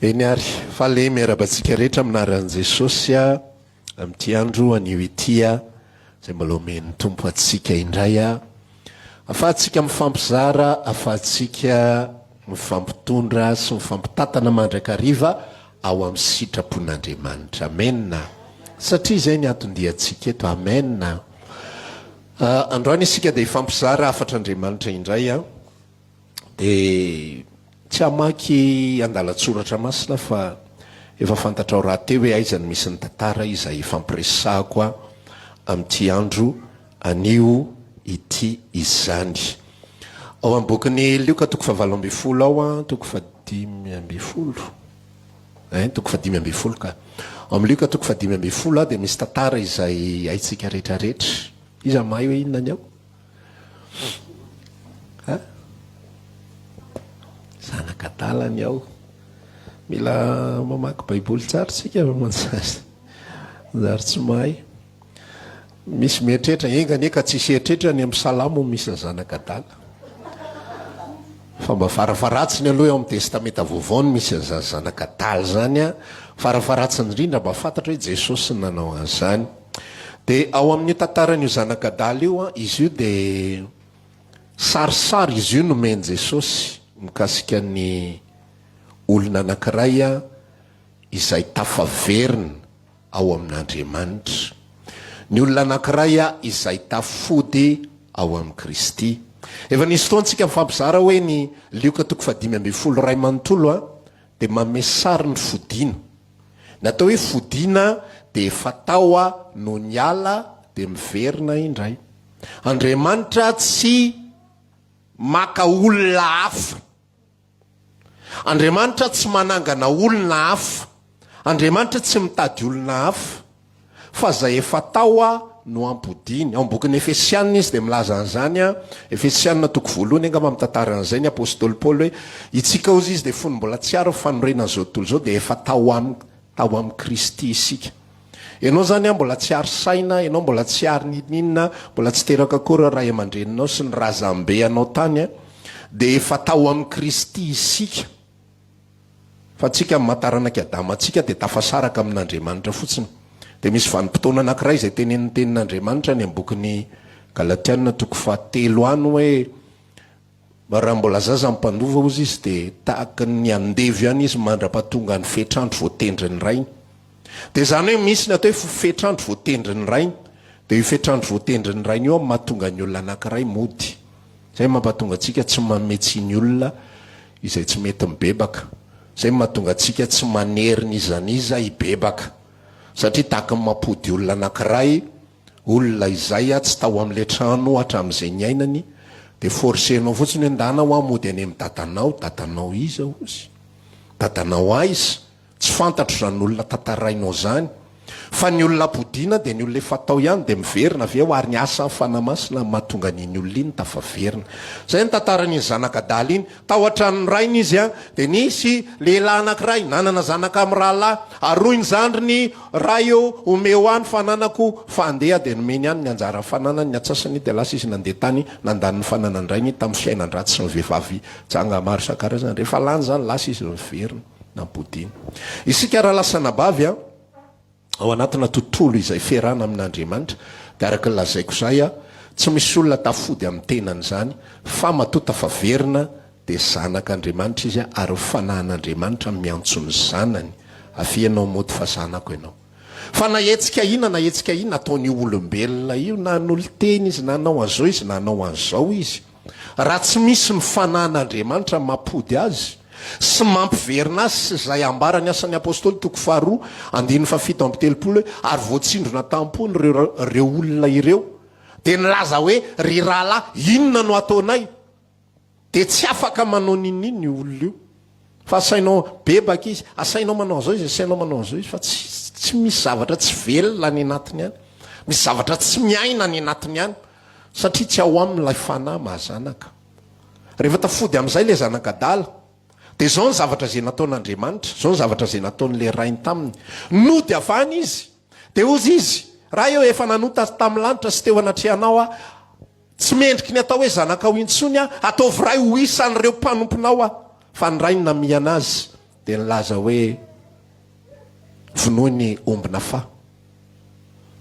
Eny ary, faly miarahaba antsika rehetra amin'ny anaran'i Jesosy amin'ity andro anio ity izay mbola omen'ny Tompo antsika indray. Afahantsika mifampizara, afahantsika mifampitondra sy mifampitantana mandrakariva ao amin'ny sitrapon'Andriamanitra. Amen. Satria izay ny anton-diantsika eto. Amen. Androany isika dia hifampizara hafatr'Andriamanitra indray. Dia tsy hamaky andalan-tsoratra masina fa efa fantatrao rahateo hoe aiza no misy ny tantara izay hifampiresahako amin'ity andro anio ity izany. Ao amin'ny bokin'i Lioka toko faha-18 ao, toko faha-15, ein, toko faha-15 ka. Ao amin'ny Lioka toko faha-15 dia misy tantara izay haintsika rehetrarehetra. Iza mahay hoe inona ny ao? Ha? Zanak'adala ny ao. Mila mamaky Baiboly tsara isika fa manjary manjary tsy mahay. Misy mieritreritra, enga anie ka tsisy eritreritra ny amin'ny salamo misy ny zanak'adala. Fa mba farafaharatsiny aloha eo amin'ny testamenta vaovao no misy an'izany zanak'adala izany an. Farafaharatsiny indrindra mba fantatra hoe Jesosy no nanao an'izany. Dia ao amin'io tantaran'io zanak'adala io, izy io dia sarisary izy io nomen'i Jesosy mikasika ny olona anankiray izay tafaverina ao amin'Andriamanitra. Ny olona anankiray izay tafody ao amin'i Kristy. Efa nisy fotoana tsika nifampizara hoe ny Lioka toko faha-15 iray manontolo dia manome sary ny fodiana. Ny atao hoe fodiana dia efa tao no niala dia miverina indray. Andriamanitra tsy maka olona hafa. Andriamanitra tsy manangana olona hafa. Andriamanitra tsy mitady olona hafa. Fa izay efa tao no ampodiany. Ao amin'ny bokin'ny Efesiana izy dia milaza an'izany, Efesiana toko voalohany angamba mitantara an'izay ny apostoly Paoly hoe, Itsika hozy izy dia fony mbola tsy ary ny fanorenan'izao tontolo izao dia efa tao aminy, tao amin'i Kristy isika. Ianao izany mbola tsy ary saina, ianao mbola tsy ary n'inon'inona, mbola tsy teraka akory ray aman-dreninao sy ny razambe anao tany, dia efa tao amin'i Kristy isika. Fa antsika amin'ny maha taranak'i Adama antsika dia tafasaraka amin'Andriamanitra fotsiny. Dia misy vanim-potoana anankiray izay tenenin'ny tenin'Andriamanitra any amin'ny bokin'ny Galatiana toko fahatelo any hoe raha mbola zaza ny mpandova hozy izy dia tahaka ny andevo ihany izy mandra-pahatonga ny fetr'andro voatendrin'ny rainy. Dia izany hoe misy ny atao hoe fetr'andro voatendrin'ny rainy. Dia io fetr'andro voatendrin'ny rainy io mahatonga ny olona anankiray mody. Izay mampatonga antsika tsy manome tsiny olona izay tsy mety mibebaka. Izay mahatonga antsika tsy manery n'iza n'iza hibebaka. Satria tahaka ny mampody olona anankiray, olona izay tsy tao amin'ilay trano hatramin'izay niainany, dia forcer-nao fotsiny hoe ndana hoa mody any amin'ny dadanao, dadanao iza hozy? Dadanao aiza? Tsy fantatro izany olona tantarainao izany, fa ny olona ampodiana dia ny olona efa tao ihany dia miverina avy eo ary ny asan'ny Fanahy Masina no mahatonga an'iny olona iny tafaverina. Izay ny tantaran'iny zanak'adala iny. Tao an-tranon'ny rainy izy dia nisy lehilahy anankiray nanana zanaka mirahalahy ary hoy ny zandriny, Ray ô, omeo ahy ny fananako fa andeha dia nomeny any ny anjara fananany ny antsasany dia lasa izy nandeha tany nandany ny fananan-drainy tamin'ny fiainan-dratsy sy ny vehivavy janga maro isan-karazany. Rehefa lany izany lasa izy niverina. Nampodiana. Isika rahalahy sy anabavy a, ao anatina tontolo izay ferana amin'Andriamanitra, dia araka ny lazaiko izay a, tsy misy olona tafody amin'ny tenany izany, fa matoa tafaverina dia zanak'Andriamanitra izy ary ny fanahin'Andriamanitra miantso ny zanany, avia ianao mody fa zanako ianao. Fa na hetsika inona na hetsika inona ataon'io olombelona io, na hanolo-tena izy, na hanao an'izao izy, na hanao an'izao izy, Raha tsy misy ny fanahin'Andriamanitra mampody azy sy mampiverina azy sy izay ambaran'ny Asan'ny Apostoly toko faharoa andininy fahafito amby telopolo hoe ary voatsindrona tam-pony ireo ireo olona ireo dia nilaza hoe ry rahalahy inona no ataonay dia tsy afaka manao n'inon'inona io olona io fa asainao bebaka izy asainao manao an'izao izy asainao manao an'izao izy fa tsy tsy misy zavatra tsy velona any anatiny any misy zavatra tsy miaina any anatiny any Satria tsy ao aminy ilay fanahy maha zanaka. Rehefa tafody amin'izay ilay zanak'adala, dia izao ny zavatra izay nataon'Andriamanitra, izao ny zavatra izay nataon'ilay rainy taminy. Nody avy any izy, dia hozy izy, Ray ô, efa nanota tamin'ny lanitra sy teo anatrehanao aho, tsy mendriky ny atao hoe zanakao intsony aho, ataovy ray ho isan'ireo mpanomponao aho. Fa ny rainy namihana azy. dia nilaza hoe, Vonoy ny omby nafaha.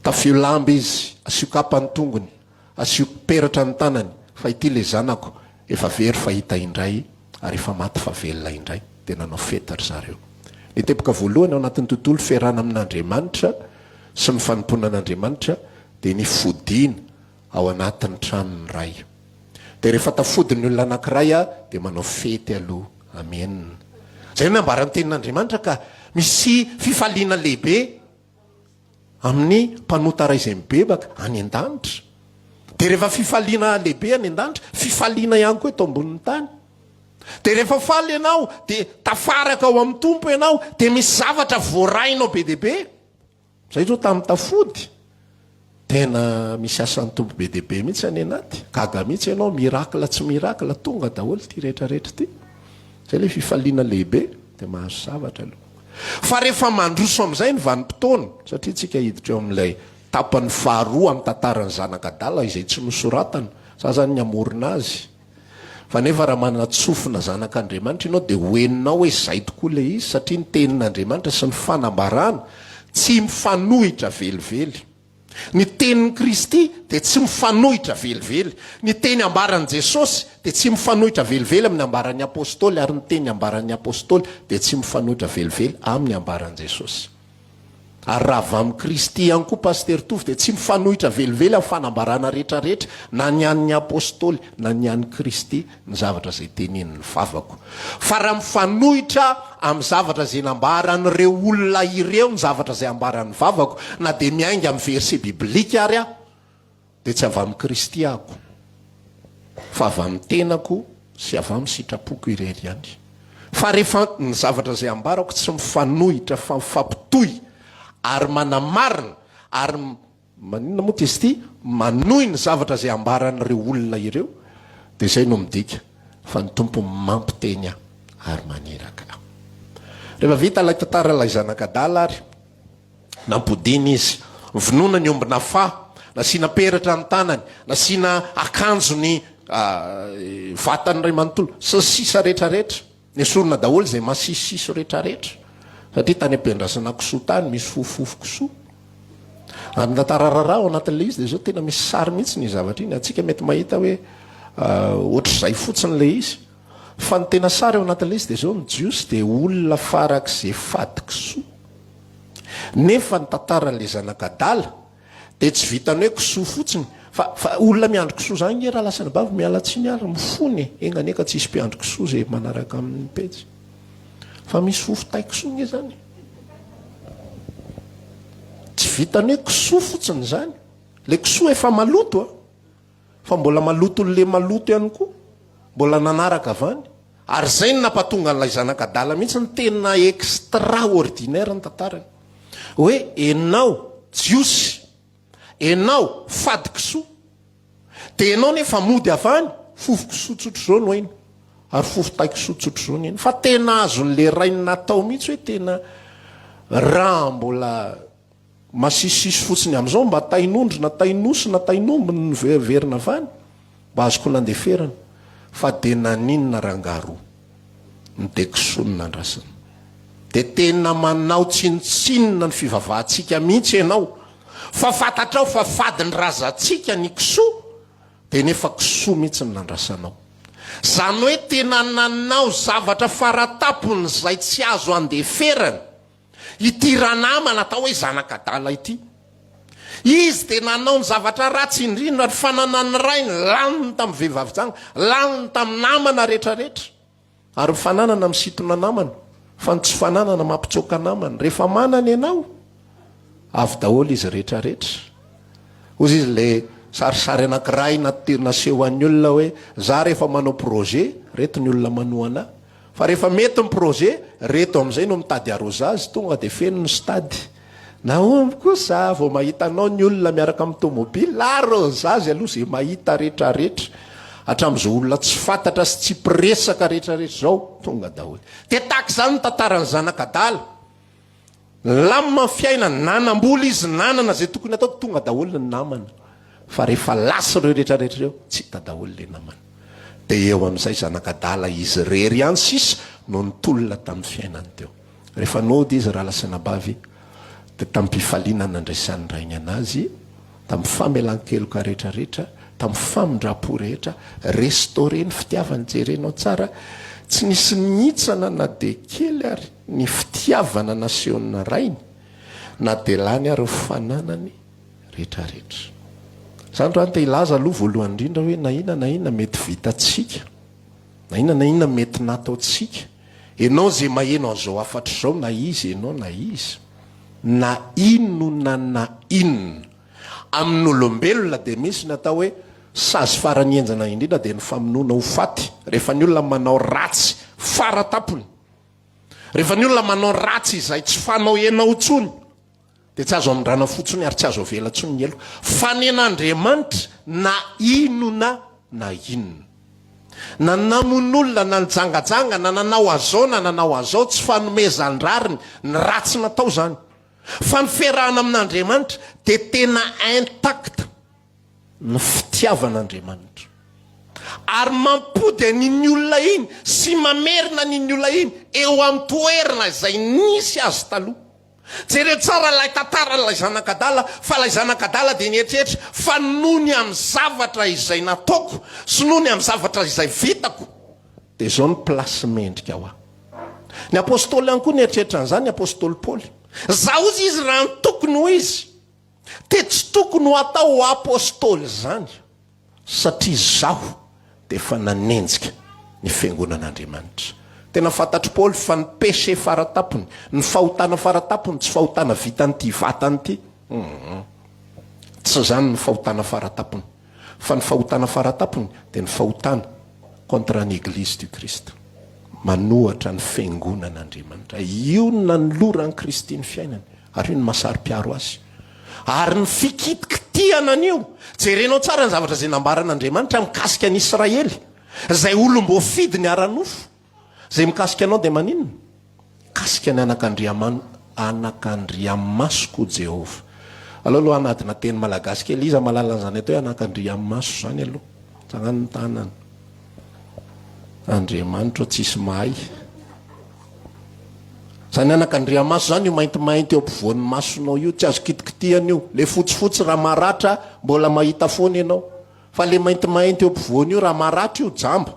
Tafio lamba izy, asio kapa ny tongony, asio peratra ny tanany, fa ity ilay zanako, efa very fa hita indray, ary efa maty fa velona indray. Dia nanao fety ry zareo. Ny teboka voalohany ao anatin'ny tontolo fiarahana amin'Andriamanitra sy ny fanompoana an'Andriamanitra dia ny fodiana ao anatin'ny tranon'ny Ray. Dia rehefa tafody ny olona anankiray dia manao fety aloha. Amen. Izay no nambaran'ny tenin'Andriamanitra ka misy fifaliana lehibe amin'ny mpanota iray izay mibebaka any an-danitra. Dia rehefa fifaliana lehibe any an-danitra, fifaliana ihany koa eto ambonin'ny tany. Dia rehefa faly ianao, dia tafaraka ao amin'ny Tompo ianao, dia misy zavatra voarainao be dia be. Zay zao tamin'ny tafody, tena misy asan'ny Tompo be dia be mihitsy any anaty. Gaga mihitsy ianao, miracle tsy miracle, tonga daholo ity rehetra rehetra ity. Zay ilay fifaliana lehibe, dia mahazo zavatra aloha. Fa rehefa mandroso amin'izay ny vanim-potoana, satria tsika hiditra eo amin'ilay tapany faharoa amin'ny tantaran'ny zanak'adala izay tsy nosoratana, za zany ny hamorona azy. Fa nefa raha manana tsofina zanak'Andriamanitra ianao dia ho henonao hoe izay tokoa ilay izy satria ny tenin'Andriamanitra sy ny fanambarana tsy mifanohitra velively. Ny tenin'i Kristy dia tsy mifanohitra velively. Ny teny ambaran'i Jesosy dia tsy mifanohitra velively amin'ny ambaran'ny Apostoly ary ny teny ambaran'ny Apostoly dia tsy mifanohitra velively amin'ny ambaran'i Jesosy. Ary raha avy amin'i Kristy ihany koa Pasitera Tovo dia tsy mifanohitra velively amin'ny fanambarana rehetra rehetra na ny an'ny Apostoly na ny an'i Kristy ny zavatra izay tenenin'ny vavako. Fa raha mifanohitra amin'ny zavatra izay nambaran'ireo olona ireo ny zavatra izay ambaran'ny vavako na dia miainga amin'ny verset biblique ary aho dia tsy avy amin'i Kristy ahako, fa avy amin'ny tenako sy avy amin'ny sitrapoko irery ihany. Fa rehefa ny zavatra izay ambarako tsy mifanohitra fa mifampitohy ary manamarina ary maninona moa izy ity, manohy ny zavatra izay ambaran'ireo olona ireo, dia izay no midika fa ny Tompo mampiteny ahy ary maniraka ahy. Rehefa vita ilay tantaran'ilay zanak'adala ary, Nampodiana izy. Vonoina ny omby nafaha, nasiana peratra ny tanany, nasiana akanjo ny vatany iray manontolo, sy ny sisa rehetrarehetra. Nesorina daholo izay masisisiso rehetrarehetra. Satria tany am-piandrasana kisoa tany misy fofofofo kisoa. Ary ny tantara raharaha ao anatin'ilay izy dia izao tena misy sary mihitsy ny zavatra iny. Antsika mety mahita hoe ohatr'izay fotsiny ilay izy. Fa ny tena sary ao anatin'ilay izy dia izao, ny Jiosy dia olona farak'izay fady kisoa. Nefa ny tantaran'ilay zanak'adala dia tsy vitan'ny hoe kisoa fotsiny fa fa olona miandry kisoa zany nge raha lasa ny bavy miala tsiny ary mifona e, enga anie ka tsisy mpiandry kisoa zay manaraka amin'ny pejy fa misy fofo-tay kisoa nge zany e. Tsy vitan'ny hoe kisoa fotsiny zany, le kisoa efa maloto a, fa mbola maloton'le maloto ihany koa, mbola nanaraka avy any. Ary izay no nampatonga an'ilay zanak'adala mihitsy ny tena extra ordinaire ny tantarany. Hoe enao jiosy, enao fady kisoa, dia enao nefa mody avy any, fofo kisoa tsotr'izao no hainy, ary fofo tay kisoa tsotr'izao ny hainy. Fa tena azon'ilay rainy natao mihitsy hoe tena raha mbola Masisisy fotsiny amin'izao mba tain'ondry na tain'osy na tain'omby no niverina avy any mba azoko nandeferana fa dia naninona rangaha roa no dia kisoa no nandrasana. Dia tena manao tsinontsinona ny fivavahantsika mihitsy ianao fa fantatrao fa fadin'ny razantsika ny kisoa dia nefa kisoa mihitsy no nandrasanao. Izany hoe tena nanao zavatra faratapony izay tsy azo andeferana. Ity ranamana atao hoe zanak'adala ity. Izy dia nanao ny zavatra ratsy indrindra, ny fananan'ny rainy laniny tamin'ny vehivavy janga, laniny tamin'ny namana rehetrarehetra. Ary ny fananana misintona namana, fa ny tsy fananana mampitsoaka namana. Rehefa manana ianao, avy daholo izy rehetrarehetra. Hoy izy le sarisary anankiray naseho an'ny olona hoe, za rehefa manao projet, reto ny olona manohana ahy. Fa rehefa mety ny projet, reto amin'izay no mitady arrosage, tonga dia feno ny stade. Nahomby kosa vao mahita anao ny olona miaraka amin'ny tomobile, arrosage aloha izay mahita retraretra. Hatramin'izao olona tsy fantatra sy tsy mpiresaka retraretra izao, tonga daholo. Dia tahaka izany ny tantaran'ny zanak'adala. Nilamina ny fiainany, nanam-bola izy, nanana izay tokony hatao, tonga daholo ny namana. Fa rehefa lasa ireo rehetra rehetra ireo, tsy hita daholo ilay namana. Dia eo amin'izay zanak'adala izy irery ihany sisa no nitolona tamin'ny fiainany teo. Rehefa nody izy rahalahy sy anabavy dia tamim-pifaliana nandraisan'ny rainy anazy, tamin'ny famelan-keloka rehetra rehetra, tamin'ny famindram-po rehetra, restauré ny fitiavany, jerenao tsara, tsy nisy nihitsana na dia kely ary ny fitiavana nasehon'ny rainy, na dia lany ary ny fananany rehetra rehetra. Za androany te hilaza aloha voalohany indrindra hoe na inona na inona mety vitantsika, Na inona na inona mety nataontsika, ianao izay maheno an'izao hafatra izao na iza ianao na iza, na inona na inona, amin'olombelona dia misy ny atao hoe sazy farany henjana indrindra dia ny famonoana ho faty, rehefa ny olona manao ratsy faratampony, rehefa ny olona manao ratsy izay tsy fanao ianao intsony, Dia tsy azo amindrana fo intsony ary tsy azo avela intsony ny heloka. Fa ny an'Andriamanitra na inona na inona. Na namono olona, na nijangajanga, na nanao azao na nanao azao, tsy fanomezan-drariny ny ratsy natao izany. Fa ny fiarahana amin'Andriamanitra dia tena intact ny fitiavan'Andriamanitra. Ary mampody an'iny olona iny sy mamerina an'iny olona iny eo amin'ny toerana izay nisy azy taloha. Jereo tsara ilay tantaran'ilay zanak'adala, fa ilay zanak'adala dia nieritreritra fa noho ny amin'ny zavatra izay nataoko sy noho ny amin'ny zavatra izay vitako dia izao ny place mendrika ho ahy. Ny apostoly ihany koa nieritreritra an'izany, ny apostoly Paoly. Zaho hozy izy raha ny tokony ho izy dia tsy tokony ho atao ho apostoly izany. Satria izaho dia efa nanenjika ny fiangonan'Andriamanitra. Tena fantatr'i Paoly fa ny péché faratapony, ny fahotana faratapony tsy fahotana vitan'ity vatana ity. Hum. Tsy izany ny fahotana faratapony. Fa ny fahotana faratapony dia ny fahotana contre ny Eglise du Christ. Manohatra ny fiangonan'Andriamanitra. Io no nanoloran'i Kristy ny fiainany. Ary io no maha saro-piaro azy. Ary ny fikitikitihana an'io, jerenao tsara ny zavatra izay nambaran'Andriamanitra mikasika an'i Israely, izay olom-boafidiny ara-nofo. Izay mikasika anao dia maninona? Mikasika ny anak'Andriaman, anak'Andriamasoko Jehovah. Aleo aloha hanadina teny malagasy kely, iza mahalala an'izany atao hoe anak'Andriamaso izany aloha? Tsangano ny tanana. Andriamanitra ô tsisy mahay. Zany anakandriamaso zany io maintimainty eo ampovoan'ny masonao io, tsy azo kitikitihana io. Le fotsifotsy raha maratra mbola mahita foana ianao. Fa le maintimainty eo ampovoany io raha maratra io jamba.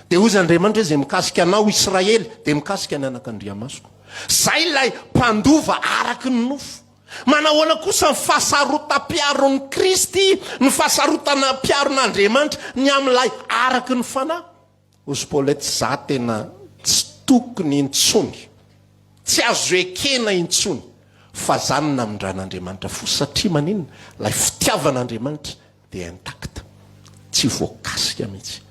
Dia hozy Andriamanitra hoe izay mikasika anao Israely dia mikasika ny anakandriamasoko. Zay ilay mpandova araky ny nofo. Manahoana kosa ny fahasarotam-piaron'i Kristy, ny fahasarotana mpiaron'Andriamanitra ny amin'ilay araky ny fanahy? Hozy Paulette za tena tsy tokony intsony, tsy azo ekena intsony fa za no namindran'Andriamanitra fo satria maninona? Ilay fitiavan'Andriamanitra dia intact, tsy voakasika mihitsy.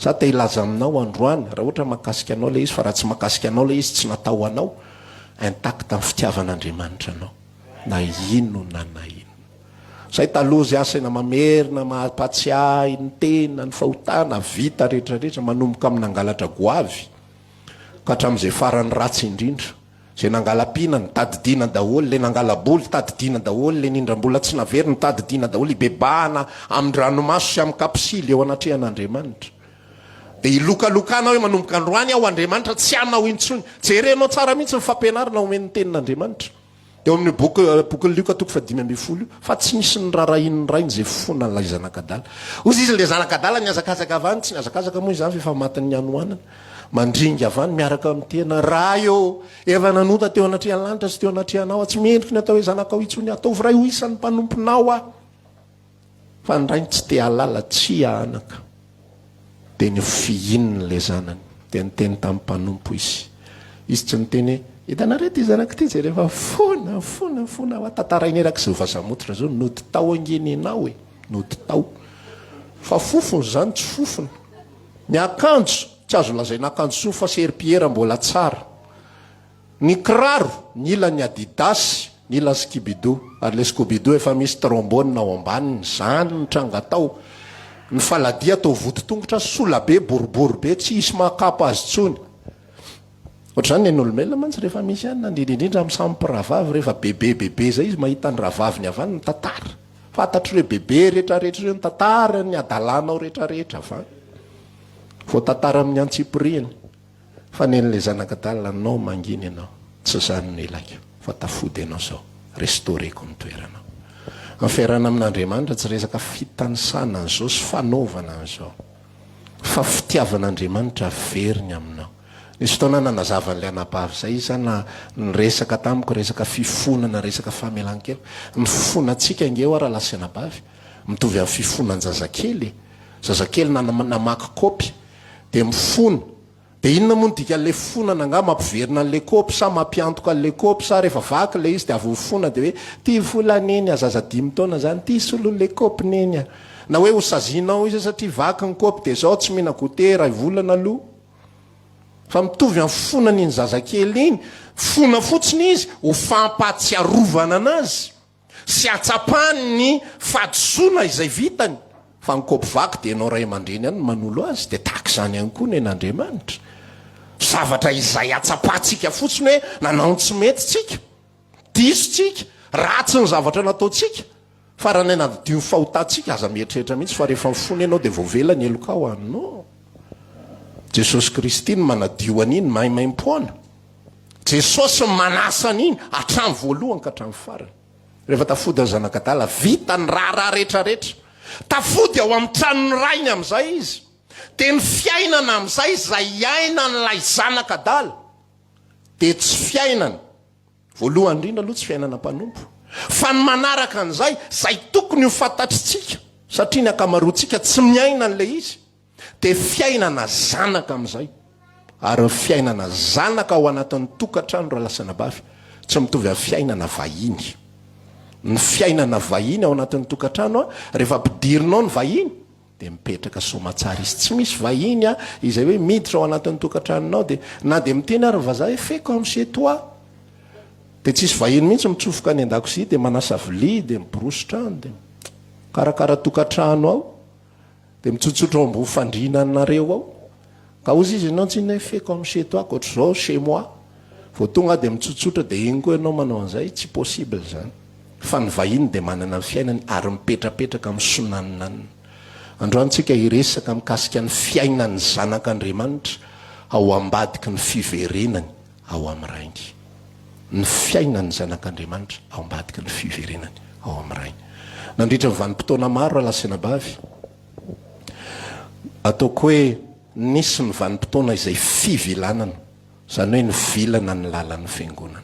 Za te hilaza aminao androany, raha ohatra mahakasika anao ilay izy fa raha tsy mahakasika anao ilay izy tsy natao ho anao, intact ny fitiavan'Andriamanitra anao na inona na inona. Zay taloha zay asaina mamerina mahapatsiahy ny tena ny fahotana vita rehetra rehetra manomboka amin'ny nangalatra goavy ka hatramin'izay farany ratsy indrindra. Zay nangala-pihinana tadidiana daholo, le nangala-bola tadidiana daholo, le nindram-bola tsy naverina tadidiana daholo, ibebahana amin-dranomaso sy amin-kapisily eo anatrehan'Andriamanitra. Dia ilokalokana hoe manomboka androany aho Andriamanitra tsy hanao intsony. Jerenao tsara mihitsy ny fampianarana omen'ny tenin'Andriamanitra. Eo amin'io boky, bokin'i Lioka toko fahadimy ambin'ny folo io, fa tsy nisy nirarahian'ny rainy izay fona an'ilay zanak'adala. Hoy izy, ilay zanak'adala nihazakazaka avy any, tsy nihazakazaka moa izany fa efa matin'ny hanoanana, mandringa avy any miaraka amin'ny tena, Ray ô, efa nanota teo anatrehan'ny lanitra sy teo anatrehanao aho, tsy mendriko ny atao hoe zanakao intsony, ataovy ray ho isan'ny mpanomponao aho. Fa ny rainy tsy te hahalala, tsia anaka. Dia nofihininy ilay zanany. Dia niteny tamin'ny mpanompo izy. Izy tsy niteny hoe, Hitanareo ity zanako ity, jereo fa fona, fona, fona hoa. Tantarainy erak' izao vazaha mototra izao, nody tao ange nenao e, nody tao. Fa fofona izany tsy fofona. Ny akanjo, tsy azo lazaina akanjo soa fa serpiera mbola tsara. Ny kiraro, ny ilany adidas, ny ilany skibidoo. Ary ilay skobidoo efa misy trombone ao ambaniny. Izany no tranga tao. Ny faladia atao vodi-tongotra, sola be, boribory be, tsy hisy mahakapa azy intsony. Ohatr'izany ny an'olombelona mantsy rehefa misy anona, indrindra indrindra amin'ny samy mpirahavavy, rehefa bebe bebe izay izy mahita ny rahavaviny avy any mitantara. Fantatr'ireo bebe rehetrarehetra ireo ny tantara, ny hadalanao rehetrarehetra avy any. Voatantara amin'ny antsipiriany. Fa nen'ilay zanak'adala, non mangina ianao, tsy izany no ilaiko, fa tafody ianao izao, restaureko ny toeranao. Ny fiarahana amin'Andriamanitra tsy resaka fitanisana an'izao sy fanaovana an'izao, fa fitiavan'Andriamanitra averiny aminao. Nisy fotoana nanazava an'ilay anabavy izay izy na niresaka tamiko resaka fifonana, resaka famelan-keloka. Ny fifonantsika ange hoa rahalahy sy anabavy, mitovy amin'ny fifonan-jazakely e. Zazakely namaky kaopy dia mifona. Dia inona moa ny dikan'ilay fifonana angaha mampiverina an'ilay kaopy sa mampiantoka an'ilay kaopy sa rehefa vaky ilay izy dia avy mifona dia hoe ty vola neny a, zaza dimy taona zany, ty solon'ilay kaopy neny a. Na hoe ho sazianao izy satria vaky ny kaopy dia zao tsy mihina goûter iray volana aloha. Fa mitovy amin'ny fifonana iny zazakely iny, mifona fotsiny izy ho fampahatsiarovana anazy. sy hahatsapany ny fahadisoana izay vitany, fa ny kaopy vaky dia ianao ray aman-dreny ihany no manolo azy, dia tahaka izany ihany koa nen'Andriamanitra. Zavatra izay hatsapantsika fotsiny hoe nanao ny tsy mety tsika, diso tsika, ratsy ny zavatra nataontsika, fa raha ny hanadio ny fahotantsika aza mieritreritra mihitsy fa rehefa mifona ianao dia voavela ny helokao an, non. Jesosy Kristy no manadio an'iny maimaimpoana. Jesosy manasa an'iny hatramin'ny voalohany ka hatramin'ny farany. Rehefa tafody ny zanak'adala, vita ny raharaha rehetrarehetra. Tafody ao amin'ny tranon'ny rainy amin'izay izy. Dia ny fiainana amin'izay izay iainan'ilay zanak'adala dia tsy fiainana. Voalohany indrindra aloha tsy fiainana mpanompo. Fa ny manaraka an'izay, izay tokony ho fantatritsika, satria ny ankamaroantsika tsy miaina an'ilay izy, Dia fiainana zanaka amin'izay. Ary ny fiainana zanaka ao anatin'ny tokantrano rahalahy sy anabavy, tsy mitovy amin'ny fiainana vahiny. Ny fiainana vahiny ao anatin'ny tokantrano, rehefa ampidirinao ny vahiny, dia mipetraka soamatsara izy. Tsy misy vahiny izay hoe miditra ao anatin'ny tokantranonao dia na dia miteny ary ny vazaha hoe fais comme chez toi. Dia tsisy vahiny mihitsy mitsofoka any an-dakozia dia manasa vilia, dia miborosy trano, dia mikarakara tokantrano ao. Dia mitsotsotra ao ambony fandriana anareo ao. Ka hozy izy ianao tsinona hoe fais comme chez toi, ka ohatr'izao chez moi. Vao tonga aho dia mitsotsotra dia iny koa ianao manao an'izay, tsy possible izany. Fa ny vahiny dia manana ny fiainany ary mipetrapetraka misonaninanina. Androany tsika hiresaka mikasika ny fiainan'ny zanak'Andriamanitra ao ambadiky ny fiverenany ao amin'ny Rainy. Ny fiainan'ny zanak'Andriamanitra ao ambadiky ny fiverenany ao amin'ny Rainy. Nandritra ny vanim-potoana maro rahalahy sy anabavy, ataoko hoe nisy ny vanim-potoana izay fivilanana, izany hoe nivilana ny lalan'ny Fiangonana.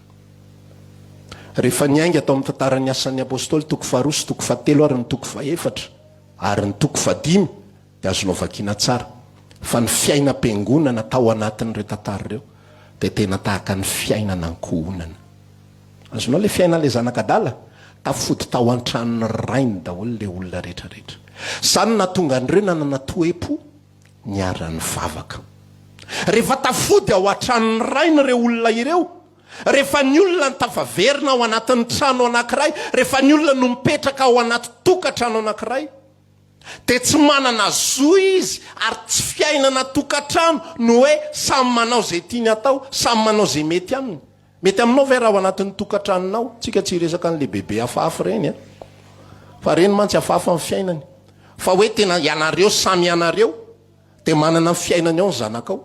Rehefa niainga tao amin'ny tantaran'ny Asan'ny Apostoly toko faharoa sy toko fahatelo ary ny toko fahefatra ary ny toko fahadimy, dia azonao vakiana tsara fa ny fiainam-piangonana tao anatin'ireo tantara ireo dia tena tahaka ny fiainana ankohonana. Azonao ilay fiainan'ilay zanak'adala? Tafody tao an-tranon'ny rainy daholo ilay olona rehetra rehetra. Izany no nahatonga an'ireo nanana toe-po niara-nivavaka. Rehefa tafody ao an-tranon'ny rainy ireo olona ireo, rehefa ny olona no tafaverina ao anatin'ny trano anankiray, rehefa ny olona no mipetraka ao anaty tokantrano anankiray, Dia tsy manana zo izy ary tsy fiainana tokantrano no hoe samy manao izay tiany atao, samy manao izay mety aminy. Mety aminao ve raha ao anatin'ny tokantranonao? Tsika tsy hiresaka an'ilay bebe hafahafa ireny an! Fa ireny mantsy hafahafa ny fiainany. Fa hoe tena ianareo samy ianareo dia manana ny fiainany ao ny zanakao.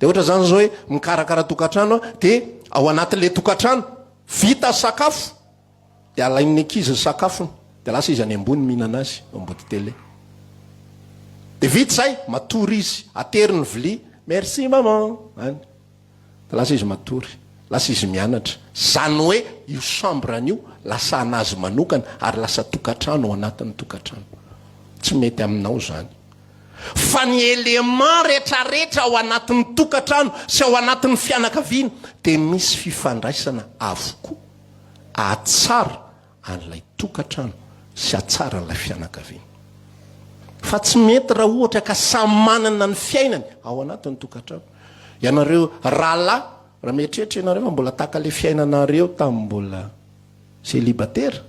Dia ohatra izany izao hoe mikarakara tokantrano dia ao anatin'ilay tokantrano vita sakafo, Dia alain'ny ankizy ny sakafony, dia lasa izy any ambony mihinana azy, eo ambody télé. Dia vita izay, matory izy, atery ny vilia, merci maman, any. Dia lasa izy matory, lasa izy mianatra. Izany hoe io chambre-ny io lasa an'azy manokana ary lasa tokantrano ao anatin'ny tokantrano. Tsy mety aminao izany. Fa ny élément retraretra ao anatin'ny tokantrano sy ao anatin'ny fianakaviana dia misy fifandraisana avokoa. hahatsara an'ilay tokantrano sy hahatsara an'ilay fianakaviana. Fa tsy mety raha ohatra ka samy manana ny fiainany ao anatin'ny tokantrano. Ianareo rahalahy, raha mieritreritra ianareo fa mbola tahaka ilay fiainanareo tamin'ny mbola célibataire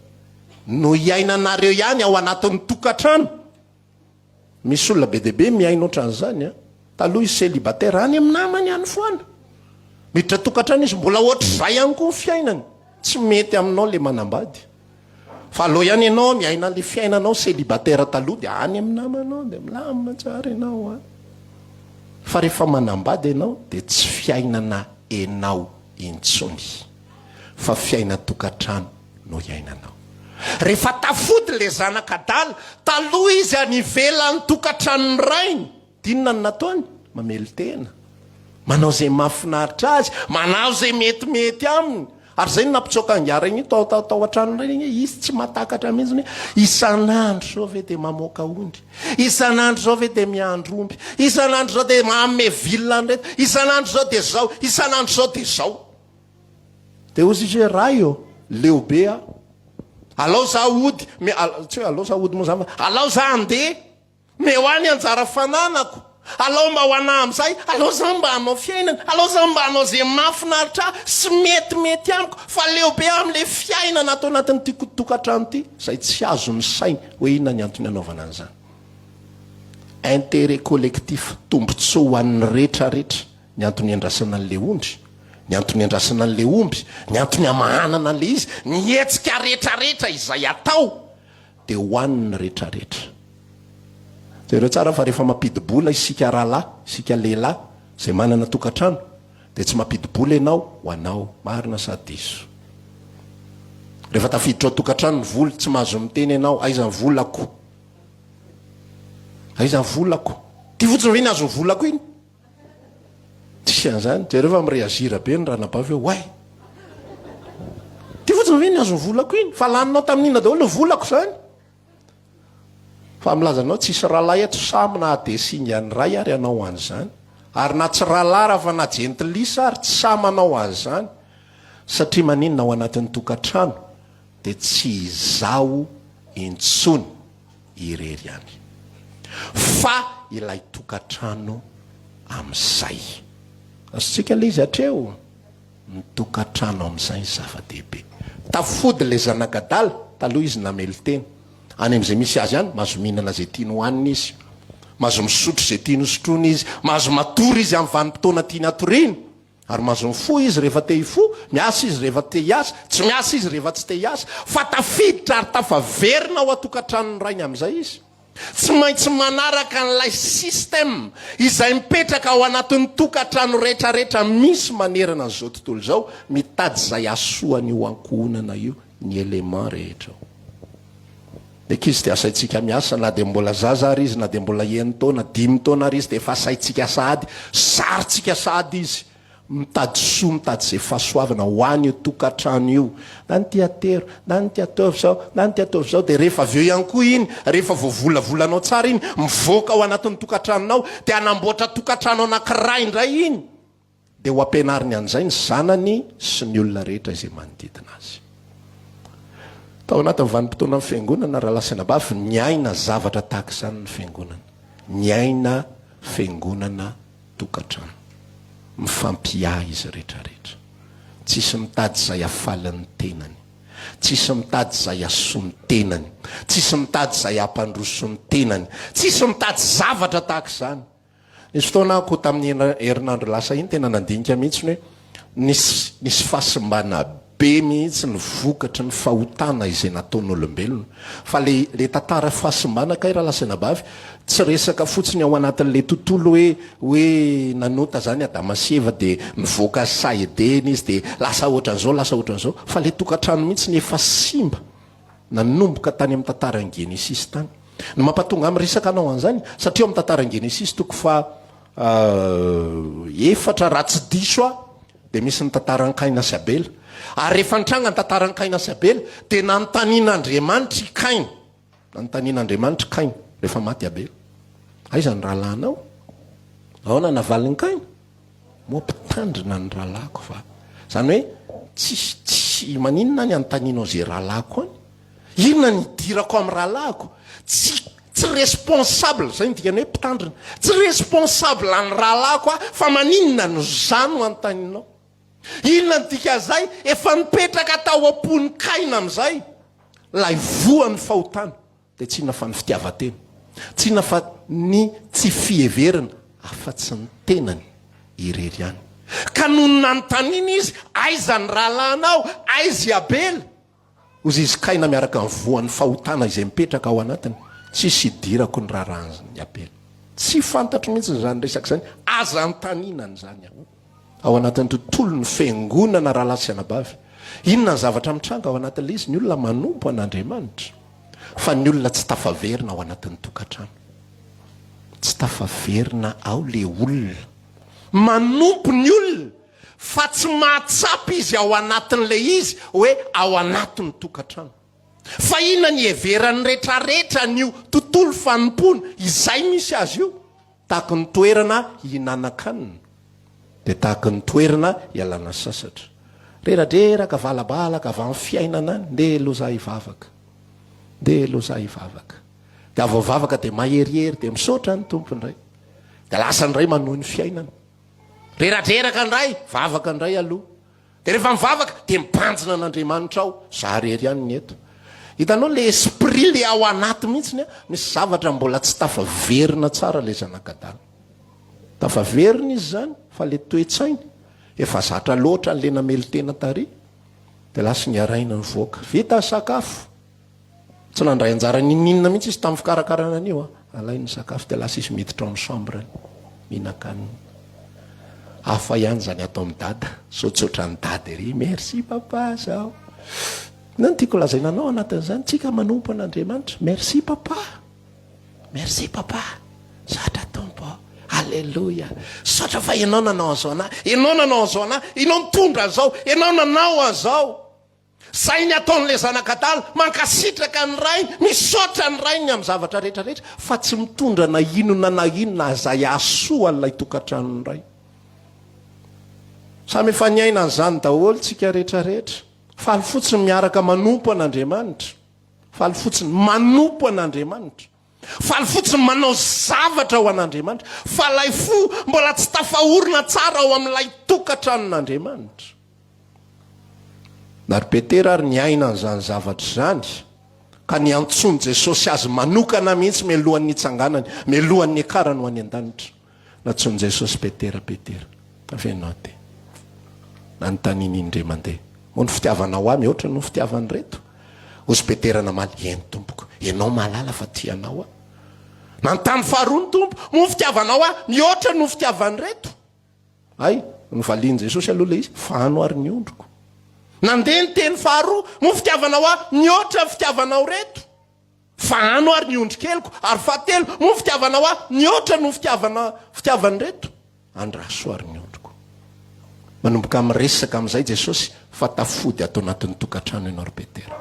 no iainanareo ihany ao anatin'ny tokantrano, Misy olona be dia be mihaino ohatran'izany an. Taloha izy célibataire, any amin'ny namany any foana. Miditra tokantrano izy, mbola ohatr'izay ihany koa ny fiainany. Tsy mety aminao ilay manambady. Fa aleo ihany ianao miaina ilay fiainanao célibataire taloha dia any amin'ny namanao dia milamina tsara ianao an. Fa rehefa manambady ianao dia tsy fiainana enao intsony fa fiainan-tokantrano no iainanao. Rehefa tafody le zanaka adala, taloha izy any ivelan'ny tokantranon'ny rainy, dia inona no nataony? Mamelon-tena. Manao izay mahafinaritra azy, manao izay metimety aminy. Ary izay no nampitsoaka angaha iny tao tao tao an-tranony ireny hoe izy tsy mahatakatra mihitsy hoe isan'andro izao ve dia mamoaka ondry, isan'andro izao ve dia miandry omby, isan'andro izao dia manome vilona an'ireto, isan'andro izao dia izao, isan'andro izao dia izao. Dia hozy izy hoe ray ô, leo be aho. Alao za hody, me, tsy hoe alao za hody moa zany fa alao za handeha. Meo ahy ny anjara fananako. Alao mba ho anah amin'izay, alao za mba hanao fiainana, alao za mba hanao izay mahafinaritra ahy sy metimety amiko, fa leo be aho amin'ilay fiainana ato anatin'ity tokantrano ity, izay tsy azon'ny sainy hoe inona ny antony anaovana an'izany. Intérêt collectif, tombontsoa ho an'ny retraretra, ny antony iandrasana an'ilay ondry, ny antony iandrasana an'ilay omby, ny antony amahanana an'ilay izy, ny hetsika retraretra izay atao dia ho an' ny retraretra. Jereo tsara fa rehefa mampidi-bola isika rahalahy, isika lehilahy izay manana tokantrano, dia tsy mampidi-bola ianao ho anao. Marina sa diso? Rehefa tafiditra ao tokantrano ny vola, tsy mahazo miteny ianao, aiza ny volako? Aiza ny volako? Ity fotsiny ve ny azon'ny volako iny? Tsisy an'izany. Jereo fa mi-réagir be ny ranabavy hoe oay! Ty fotsiny ve ny azon'ny volako iny? Fa laninao tamin'inona daholo ny volako izany? Fa milaza anao tsisy rahalahy eto samy na dia singan'ny ray ary hanao an'izany. Ary na tsy rahalahy raha fa na jentilisa ary tsy sahy manao an'izany. Satria maninona ao anatin'ny tokantrano dia tsy izaho intsony. irery ihany fa ilay tokantrano amin'izay. Azontsika ilay izy hatreo, ny tokantrano amin'izay ny zava-dehibe. Tafody ilay zanak'adala, taloha izy namelon-tena. Any amin'izay misy azy any, mahazo mihinana izay tiany hohanina izy, mahazo misotro izay tiany hosotroina izy, mahazo matory izy amin'ny vanim-potoana tiany hatoriana. Ary mahazo mifoha izy rehefa te hifoha, miasa izy rehefa te hiasa, tsy miasa izy rehefa tsy te hiasa, fa tafiditra ary tafaverina ao an-tokantranon'ny rainy amin'izay izy. Tsy maintsy manaraka an'ilay système izay mipetraka ao anatin'ny tokantrano rehetrarehetra misy manerana an'izao tontolo izao, mitady izay hahasoa an'io ankohonana io ny éléments rehetra ao. Ny ankizy dia asaintsika miasa na dia mbola zaza ary izy, na dia mbola enin-taona, dimy taona ary izy dia efa asaintsika sahady, sarintsika sahady izy mitady soa, mitady izay fahasoavana ho an'io tokantrano io. Na ny tia atero, na ny tia ataovy izao, na ny tia ataovy izao, dia rehefa avy eo ihany koa iny, rehefa voavolavolanao tsara iny, mivoaka ao anatin'ny tokantranonao, dia hanamboatra tokantrano anankiray indray iny. Dia ho ampianariny an'izay ny zanany sy ny olona rehetra izay manodidina azy. Tao anatin'ny vanim-potoanan'ny fiangonana, rahalahy sy anabavy, niaina zavatra tahaka izany ny fiangonana. Niaina fiangonana tokantrano. Mifampiahy izy rehetrarehetra. Tsisy mitady izay hahafaly ny tenany. Tsisy mitady izay hahasoa ny tenany. Tsisy mitady izay hampandroso ny tenany. Tsisy mitady zavatra tahaka izany. Nisy fotoana aho koa tamin'ny herinandro lasa iny tena nandinika mihitsy hoe nisy nisy fahasimbana be mihitsy ny vokatry ny fahotana izay nataon'olombelona. Fa le le tantara fahasimbana kay rahalahy sy anabavy tsy resaka fotsiny ao anatin'le tontolo hoe hoe nanota zany Adama sy Eva dia nivoaka saha Edena izy dia lasa ohatran'izao lasa ohatran'izao fa le tokantrano mihitsy ny efa simba. Nanomboka tany amin'ny tantaran'ny Genesisy tany. Ny mampatonga ahy miresaka anao an'izany, satria ao amin'ny tantaran'ny Genesisy toko faha efatra raha tsy diso aho, dia misy ny tantaran'i Kaina sy Abela. Ary rehefa nitranga ny tantaran'i Kaina sy Abela, dia nanontanian'Andriamanitra i Kaina. Nanontanian'Andriamanitra i Kaina rehefa maty Abela. Aiza ny rahalahinao? Ahoana navalin'i Kaina? Moa mpitandrina ny rahalahiko va? Izany hoe tsisy tsy maninona ny anontanianao izay rahalahiko any? Inona ny idirako amin'ny rahalahiko? Tsy tsy responsable, izay no dikany hoe mpitandrina. Tsy responsable ny rahalahiko aho fa maninona no za no anontanianao? Inona ny dikan'izay? Efa nipetraka tao am-pon'i Kaina amin'izay ilay voan'ny fahotana. Dia tsy inona fa ny fitiavan-tena. Tsy inona fa ny tsy fiheverana afa-tsy ny tenany irery ihany. Ka nony nanontaniana izy, Aiza ny rahalahinao? Aiza i Abela? Hozy izy, Kaina miaraka amin'ny voan'ny fahotana izay mipetraka ao anatiny. Tsisy idirako ny raharahan'i Abela. Tsy fantatro mihitsy izany resaka izany. Aza anontaniana an'izany aho. Ao anatin'ny tontolon'ny fiangonana rahalahy sy anabavy. Inona ny zavatra mitranga ao anatin'ilay izy? Ny olona manompo an'Andriamanitra, fa ny olona tsy tafaverina ao anatin'ny tokantrano. Tsy tafaverina ao ilay olona. Manompo ny olona, fa tsy mahatsapa izy ao anatin'ilay izy hoe ao anatin'ny tokantrano. Fa inona ny iheveran'ny retraretra an'io tontolo fanompoana izay misy azy io? Tahaky ny toerana hihinanan-kanina, dia tahaky ny toerana hialana sasatra. Reradreraka, valabalaka avy amin'ny fiainana any, ndeha aloha za hivavaka, ndeha aloha za hivavaka. Dia avy mivavaka dia maherihery, dia misaotra ny Tompo indray. Dia lasa indray manohy ny fiainana. Reradreraka indray, vavaka indray aloha. Dia rehefa mivavaka dia mibanjina an'Andriamanitra ao, za rery ihany ny eto. Hitanao le esprit le ao anaty mihitsiny an, misy zavatra mbola tsy tafaverina tsara le zanak'adala. Tafaverina izy zany fa le toe-tsainy efa zatra loatra an'le namelon-tena tary dia lasa niaraina nivoaka. Vita sakafo. Tsy nandray anjara n'inon'inona mihitsy izy tamin'ny fikarakarana an'io a. Alainy ny sakafo dia lasa izy miditra ao amin'ny chambre-ny, mihinan-kanina. Hafa ihany izany ato amin'i Dada, sao tsy ohatran'i Dada ery, merci papa zao. Inona no tiako lazaina anao anatin'izany? Tsika manompo an'Andriamanitra. Merci papa. Merci papa. Misaotra Tompo. Alléluia. Misaotra fa ianao nanao an'izao anah. Ianao nanao an'izao anah. Ianao nitondra an'izao. Ianao nanao an'izao. Zay ny ataon'ilay zanak'adala, mankasitraka ny rainy, misaotra ny rainy amin'ny zavatra rehetra rehetra, fa tsy mitondra na inona na inona izay hahasoa an'ilay tokantranon'ny ray. Samy efa niaina an'izany daholo tsika rehetra rehetra. Faly fotsiny miaraka manompo an'Andriamanitra. Faly fotsiny manompo an'Andriamanitra. Faly fotsiny manao zavatra ho an'Andriamanitra. Fa ilay fo mbola tsy tafaorina tsara ao amin'ilay tokantranon'Andriamanitra. Na ry Petera ary niaina an'izany zavatra izany, ka niantsoan'i Jesosy azy manokana mihitsy mialohan'ny nitsanganany, mialohan'ny niakarany ho any an-danitra. Nantsoin'i Jesosy Petera, Petera, avy ianao aty. Nanontaniany indray mandeha, Moa ny fitiavanao ahy mihoatra noho ny fitiavan'ireto? Hozy Petera namaly, Eny, Tompoko, ianao mahalala fa tia anao aho. Nanontany faharoa ny Tompo, Moa ny fitiavanao ahy mihoatra noho ny fitiavan'ireto? Hay, novalian'i Jesosy aloha ilay izy, Fahano ary ny ondriko. Nandeha ny teny faharoa, Moa ny fitiavanao ahy mihoatra ny fitiavanao ireto? Fahano ary ny ondrikeliko. Ary fahatelo, Moa ny fitiavanao ahy mihoatra noho ny fitiavana fitiavan'ireto? Andraso ary ny ondriko. Manomboka miresaka amin'izay Jesosy fa tafody ato anatin'ny tokantrano ianao ry Petera.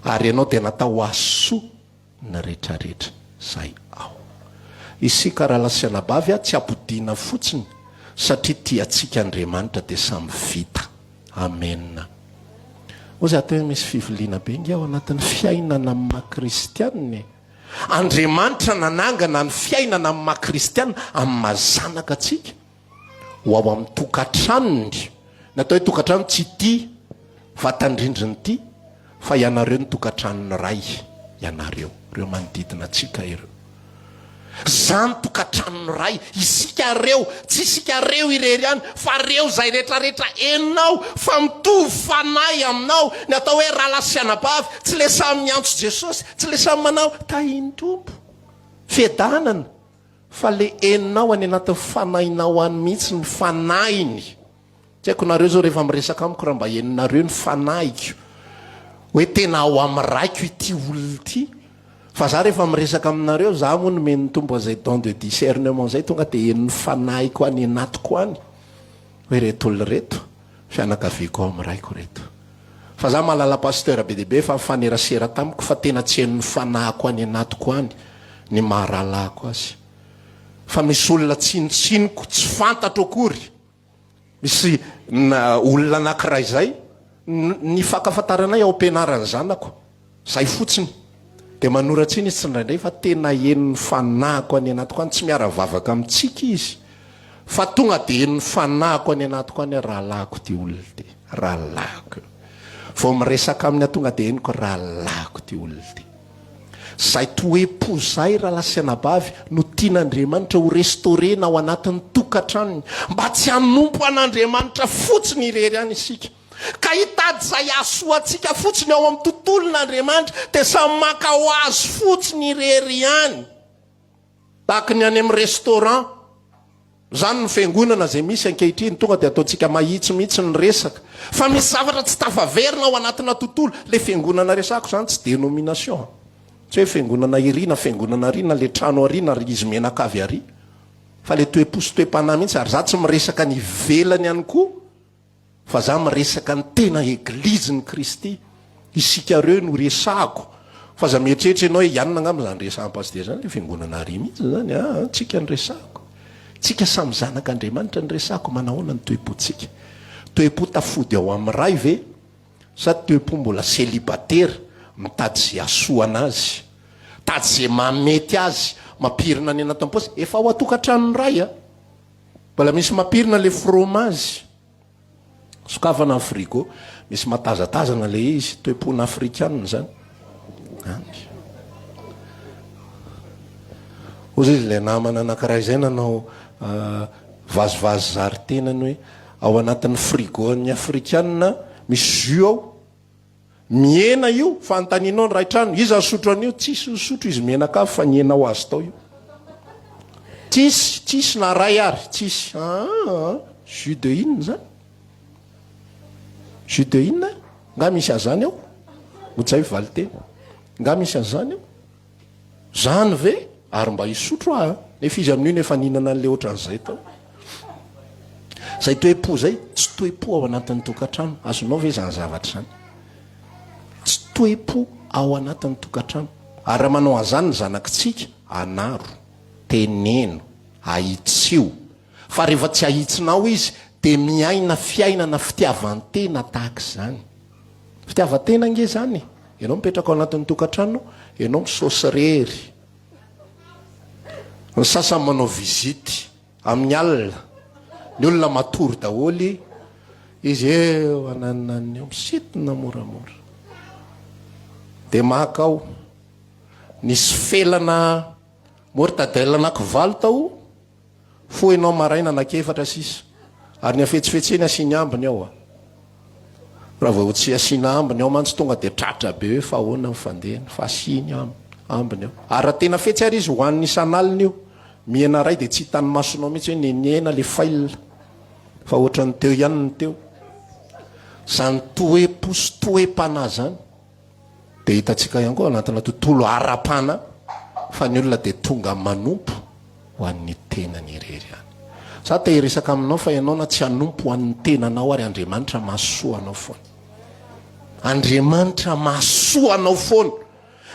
Ary ianao dia natao hahasoa ny retraretra zay ao. Isika rahalahy sy anabavy a, tsy ampodiana fotsiny satria tia antsika Andriamanitra dia samy vita. Amen. Hoy za teo hoe misy fiviliana be nge ao anatin'ny fiainana amin'ny maha kristianina e. Andriamanitra nanangana ny fiainana amin'ny maha kristianina, amin'ny maha zanaka antsika. ho ao amin'ny tokantranony. Ny atao hoe tokantrano tsy ity vatan-drindrina ity fa ianareo ny tokantranon'ny Ray, ianareo, ireo manodidina antsika ireo. Izany tokantranon'ny Ray, isika ireo, tsy isika ireo irery ihany fa ireo izay rehetrarehetra henonao fa mitovy fanahy aminao. Ny atao hoe rahalahy sy anabavy, tsy ilay samy miantso Jesosy, tsy ilay samy manao tahin'ny Tompo. Fiadanana. Fa le henonao any anatin'ny fanahinao any mihitsy ny fanahiny. Tsy haiko nareo zao rehefa miresaka amiko raha mba henonareo ny fanahiko hoe tena ao amin'ny raiko ity olona ity. Fa za rehefa miresaka aminareo, za moa nomen'ny Tompo an'izay don de discernement zay tonga dia henon'ny fanahiko any anatiko any hoe ireto olona ireto fianakaviako ao amin'ny raiko ireto. Fa za mahalala pasteur be dia be efa nifanerasera tamiko fa tena tsy henon'ny fanahiko any anatiko any ny maha rahalahiko azy. Fa misy olona tsinotsinoko tsy fantatro akory. Misy olona anakiray zay ny fankafantaranay ao am-pianaran'ny zanako. Zay fotsiny. Dia manoratsy iny izy tsindraindray fa tena henon'ny fanahiko any anatiko any, tsy miara-vavaka amintsika izy fa tonga dia henon'ny fanahiko any anatiko any rahalahiko ity olona ity, rahalahiko io. Vao miresaka aminy aho tonga dia henoko rahalahiko ity olona ity. Zay toe-po zay rahalahy sy anabavy no tian'Andriamanitra ho restaurer-na ao anatin'ny tokantranony mba tsy hanompo an'Andriamanitra fotsiny irery ihany isika. Ka hitady izay hahasoa antsika fotsiny ao amin'ny tontolon'Andriamanitra dia samy maka ho azy fotsiny irery ihany. Tahaka ny any amin'ny restaurant. Izany ny fiangonana izay misy ankehitriny, tonga dia ataontsika mahitsy mihitsy ny resaka. Fa misy zavatra tsy tafaverina ao anatina tontolo. Ilay fiangonana resahako izany tsy dénomination. Tsy hoe fiangonana iry na fiangonana ary na ilay trano ary na ry izy mianakavy ary. Fa ilay toe-po sy toe-panahy mihitsy. Ary izaho tsy miresaka ny ivelany ihany koa. Fa za miresaka ny tena eglizin'i Kristy, isika reo no resahako, fa aza mieritreritra ianao hoe ianona angamba zany resahan'i Pasitera zany, le fiangonana ary mihitsy zany aa, tsika no resahako, tsika samy zanak'Andriamanitra no resahako, manahoana ny toe-pontsika? Toe-po tafody ao amin'ny Ray ve sa toe-po mbola celibatera mitady ze hahasoa anazy, mitady ze mahamety azy, mampirina any anatin'ny paosy, efa ao an-tokantranon'ny Ray a! Mbola misy mampirina le fromage. Sokafana ny frigo, misy matazatazana le izy, toe-pona afrikana zany. Any. Hozy izy le namana anankiray zay nanao vazivazy zary tenany hoe ao anatin'ny frigo an'ny afrikana misy jus ao. Mihena io, fanontanianao ny ray trano, iza nisotro an'io? Tsisy nisotro izy mianakavy fa nihena ho azy tao io. Tsisy, tsisy na ray ary, tsisy. Aa, jus de inona zany? Jus de inona? Nga misy an'izany ao? Mbotsay valinteny. Nga misy an'izany ao? Zany ve? Ary mba hisotro aho an! Nefa izy amin'io nefa nihinana an'le ohatran'izay tao. Zay toe-po zay, tsy toe-po ao anatin'ny tokantrano. Azonao ve izany zavatra izany? Tsy toe-po ao anatin'ny tokantrano. Ary raha manao an'izany ny zanakitsika, anaro, teneno, ahitsio. Fa rehefa tsy ahitsinao izy, dia miaina fiainana fitiavan-tena tahaka izany. Fitiavan-tena ange izany e! Ianao mipetraka ao anatin'ny tokantrano, ianao misaosy irery. Ny sasany manao visite amin'ny alina, ny olona matory daholo, izy eo ananany eo misintona moramora. Dia maka ao. Nisy felana mortadelle anakivalo tao. Foha enao maraina anak'efatra sisa. Ary ny hafetsifetseny asiany ambiny ao a. Raha vao tsy asiana ambiny ao mantsy tonga dia tratra be hoe fa ahoana ny fandehany fa asiany ambiny ao. Ary raha tena fetsy ary izy hohaniny isan'alina io. Mihena ray dia tsy hitan'ny masonao mihitsy hoe nenihena le file fa ohatran'ny teo ihany ny teo. Zany toe-po sy toe-panahy zany. Dia hitantsika ihany koa ao anatina tontolo ara-panahy fa ny olona dia tonga manompo ho an'ny tenany irery ihany. Za te hiresaka aminao fa ianao na tsy hanompo ho an'ny tenanao ary Andriamanitra mahasoa anao foana. Andriamanitra mahasoa anao foana.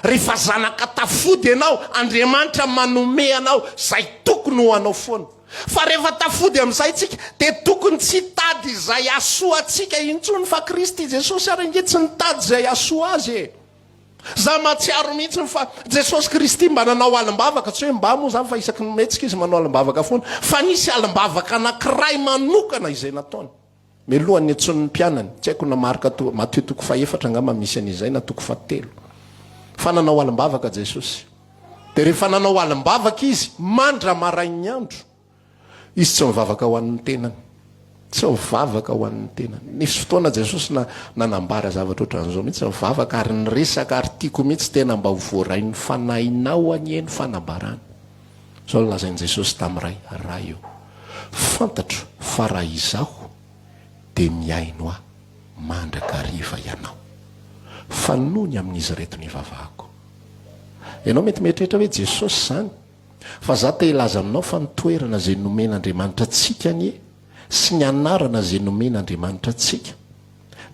Rehefa zanaka tafody ianao, Andriamanitra manome anao izay tokony ho anao foana. Fa rehefa tafody amin'izay tsika dia tokony tsy hitady izay hahasoa antsika intsony fa Kristy Jesosy ary ange tsy nitady izay hahasoa azy e! Za mahatsiaro mihitsy fa Jesosy Kristy mba nanao alim-bavaka, tsy hoe mba moa zany fa isaky ny mihetsika izy manao alim-bavaka foana, fa nisy alim-bavaka anankiray manokana izay nataony. Mialohan'ny niantsoany ny mpianany, tsy haiko na Marka to, Matio toko fahefatra angamba misy an'izay na toko fahatelo. Fa nanao alim-bavaka Jesosy. Dia rehefa nanao alim-bavaka Izy, mandra-marain'ny andro, Izy tsy mivavaka ho an'ny tenany. Tsy mivavaka ho an'ny tenany. Nisy fotoana Jesosy na, nanambara zavatra ohatran'izao mihitsy, nivavaka ary niresaka ary tiako mihitsy tena mba ho voarain'ny fanahinao anie ny fanambarana. Izao no lazain'i Jesosy tamin'ny Ray, Ray ô, fantatro fa raha Izaho dia mihaino Ahy mandrakariva Ianao. Fa noho ny amin'izy ireto no ivavahako. Ianao mety mieritreritra hoe Jesosy izany, fa za te hilaza aminao fa ny toerana izay nomen'Andriamanitra antsika anie sy ny anarana izay nomen'Andriamanitra antsika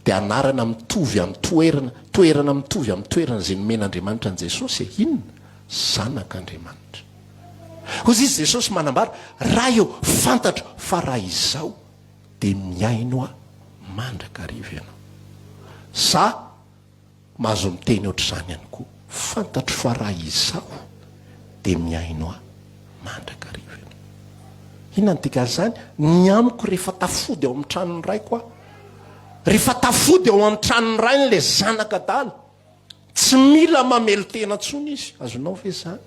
dia anarana mitovy amin'ny toerana, toerana mitovy amin'ny toerana izay nomen'Andriamanitra an'i Jesosy e! Inona? Zanak'Andriamanitra. Hoy izy Jesosy manambara, Ray ô, fantatro fa raha Izaho dia mihaino Ahy mandrakariva Ianao. Za mahazo miteny ohatr'izany ihany koa, fantatro fa raha Izaho dia mihaino Ahy mandrakariva Ianao. Inona no dikan'izany? Ny amiko rehefa tafody ao amin'ny tranon'ny Raiko aho, rehefa tafody ao amin'ny tranon'ny Rainy ilay zanaka adala, Tsy mila mamelon-tena intsony izy. Azonao ve izany?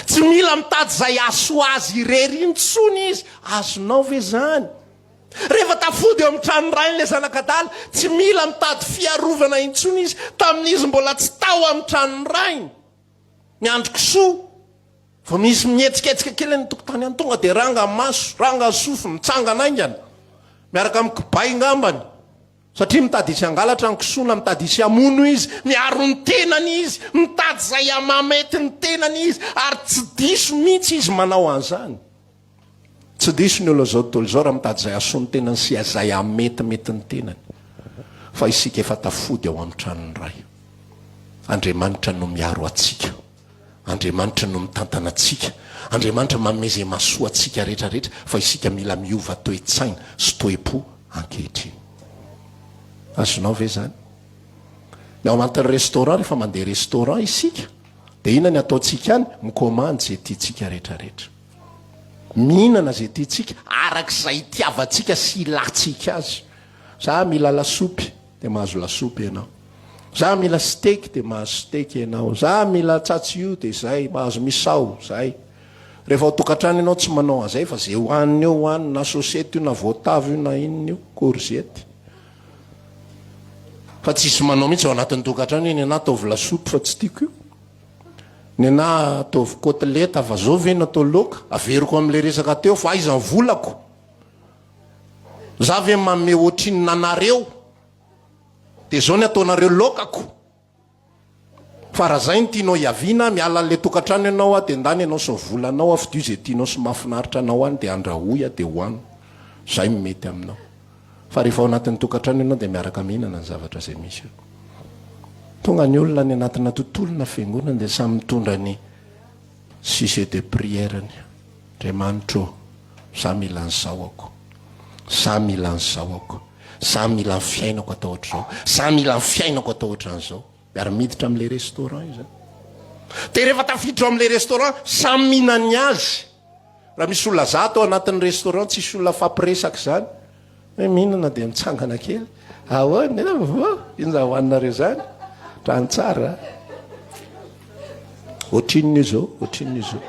Tsy mila mitady izay hahasoa azy irery intsony izy. Azonao ve izany? Rehefa tafody eo amin'ny tranon'ny rainy ilay zanak'adala, tsy mila mitady fiarovana intsony izy, tamin'izy mbola tsy tao amin'ny tranon'ny rainy. Miandry kisoa. Vao misy mihetsiketsika kely any an-tokotany any, tonga dia ranga ny maso, ranga ny sofiny, mitsangana haingana. Miaraka amin'ny kibay ngambany. Satria mitady hisy hangalatra ny kisoa na mitady hisy hamono izy, miaro ny tenany izy, mitady izay hamamety ny tenany izy, ary tsy diso mihitsy izy manao an'izany. Tsy diso ny olona izao tontolo izao raha mitady izay hahasoa ny tenany sy izay hahametimety ny tenany. Fa isika efa tafody ao amin'ny tranon'ny Ray. Andriamanitra no miaro antsika. Andriamanitra no mitantana antsika. Andriamanitra manome izay mahasoa antsika rehetra rehetra fa isika mila miova toe-tsaina sy toe-po ankehitriny. Azonao ve izany? Ny ao anatin'ny restaurant, rehefa mandeha restaurant isika dia inona ny ataontsika any? Mikomandy izay tiantsika rehetra rehetra. Mihinana izay tiantsika araka izay itiavantsika sy ilantsika azy. Za mila lasopy. Dia mahazo lasopy ianao. Za mila steak dia mahazo steak ianao. Za mila tsatsio dia zay, mahazo misao, zay. Rehefa ao tokantrano ianao tsy manao an'izay fa ze hohanina eo hohanina, na sosety io na voatavo io na inona io, courgette. Fa tsisy manao mihitsy ao anatin'ny tokantrano hoe ny anah ataovy lasopy fa tsy tiako io. Ny anah ataovy côtelette fa zao ve no atao laoka? Averiko amin'ilay resaka teo fa aiza ny volako? Za ve manome ohatrinona anareo de zao ny ataonareo laokako fa raha zay ny tianao hiaviana miala anle tokantrano ianao a de ndany ianao sy ny volanao a fidio ze tianao sy mahafinaritra anao any de andrahoy a de hoano zay no mety aminao fa rehefa ao anatin'ny tokantrano ianao de miaraka mihinana ny zavatra zay misy eo tonga ny olona any anatina tontolo na fiangonana de samy mitondra ny sujet de prière-ny Andriamanitro ô, za mila an'izao ako, za mila an'izao ako, za mila ny fiainako atao ohatr'izao, za mila ny fiainako atao ohatran'izao. Ary miditra amin'ilay restaurant izy. Dia rehefa tafiditra ao amin'ilay restaurant, samy mihinana ny azy. Raha misy olona zato ao anatin'ny restaurant, tsisy olona fampiresaka izany. Hoe mihinana dia mitsangana kely. Ahoana e? Voa, inona hohaninareo izany? Trano tsara. Ohatrinona io zao? Ohatrinona io zao?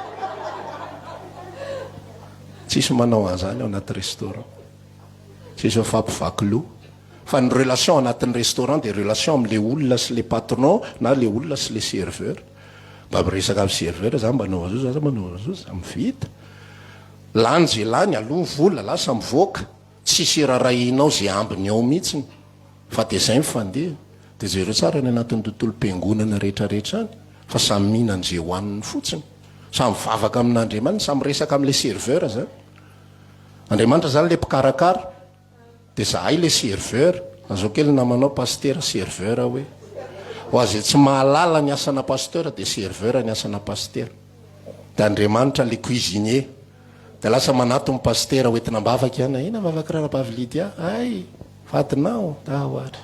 Tsisy manao an'izany ao anaty restaurant. Tsisy mifampivaky loha. Fa ny relation anatin'ny restaurant dia relation amin'ilay olona sy ilay patron na ilay olona sy ilay serveur. Mba miresaka amin'ny serveur za mba manao an'izao, za manao an'izao, za mivita. Lany ze lany, aloha ny vola, lasa mivoaka, tsisy irarahianao ze ambiny ao mihitsiny fa de zay ny fandeha, de jereo tsara any anatin'ny tontolom-piangonana rehetra rehetra any fa samy mihinana ze hohaniny fotsiny, samy mivavaka amin'Andriamaniny, samy miresaka amle serveur zany, Andriamanitra zany le mpikarakara. De zahay le serveur, lazao kely namanao pasitera serveur hoe. Ho azy tsy mahalala ny asana pasteur de serveur ny asana pasitera. De Andriamanitra le cuisinier. De lasa manatony pasitera ho entina ambavaka ihany, inona vavaka ranabavy Lydia? Hay, vadinao, ndao ary.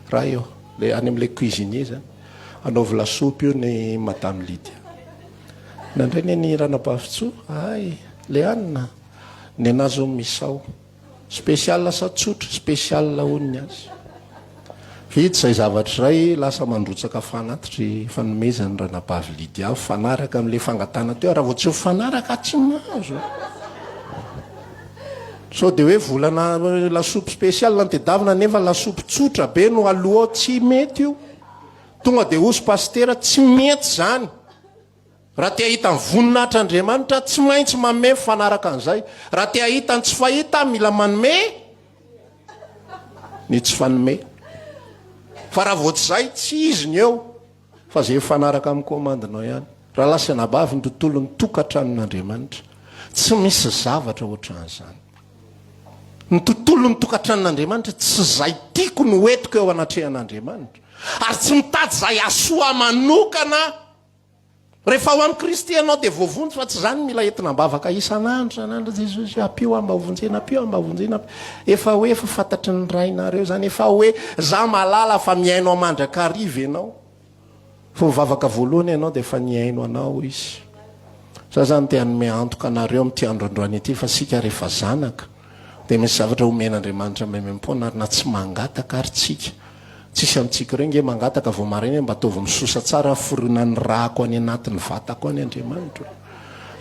Ray ô, le any amle cuisinier zany. Anaovy lasopy io ny madame Lydia. Nandray ne ny ranabavy Tsoa, hay, le anona, nenah zao misao. Spécial sa tsotra? Spécial hono ny azy. Vita izay zavatra izay, lasa mandrotsaka fanatitra fanomezany Ranabavy Lydia mifanaraka amin'ilay fangatahana teo, raha vao tsy mifanaraka tsy mahazo. Sao dia hoe volana lasopy spécial no tedavina nefa lasopy tsotra be no aloha ao, tsy mety io. Tonga dia hozy pasitera, tsy mety izany. Raha te hahita ny voninahitr'Andriamanitra, tsy maintsy manome mifanaraka an'izay. Raha te hahita ny tsy fahita, mila manome ny tsy fanome. Fa raha vao tsy izay, tsy izy ny eo, fa izay mifanaraka amin'ny komandinao ihany. Rahalahy sy anabavy, ny tontolon'ny tokantranon'Andriamanitra, tsy misy zavatra ohatran'izany. Ny tontolon'ny tokantranon'Andriamanitra, tsy izay tiako no entiko eo anatrehan'Andriamanitra. Ary tsy mitady izay hahasoa manokana aho. Rehefa ao amin'i Kristy ianao dia voavonjy fa tsy izany no mila entina am-bavaka isan'andro isan'andro Jesosy ampio aho mba hovonjena ampio aho mba hovonjena efa hoe efa fantatry ny Rainareo izany efa hoe za mahalala fa mihaino ahy mandrakariva ianao fa mivavaka voalohany ianao dia efa nihaino anao izy za zany te hanome antoka anareo amin'ity andro androany ity fa sika rehefa zanaka dia misy zavatra omen'Andriamanitra maimaimpoana ary na tsy mangataka ary tsika Tsisy amintsika ireo nge mangataka vao maraina hoe mba ataovy misosa tsara forona ny rako any anatin'ny vatako any Andriamanitra o.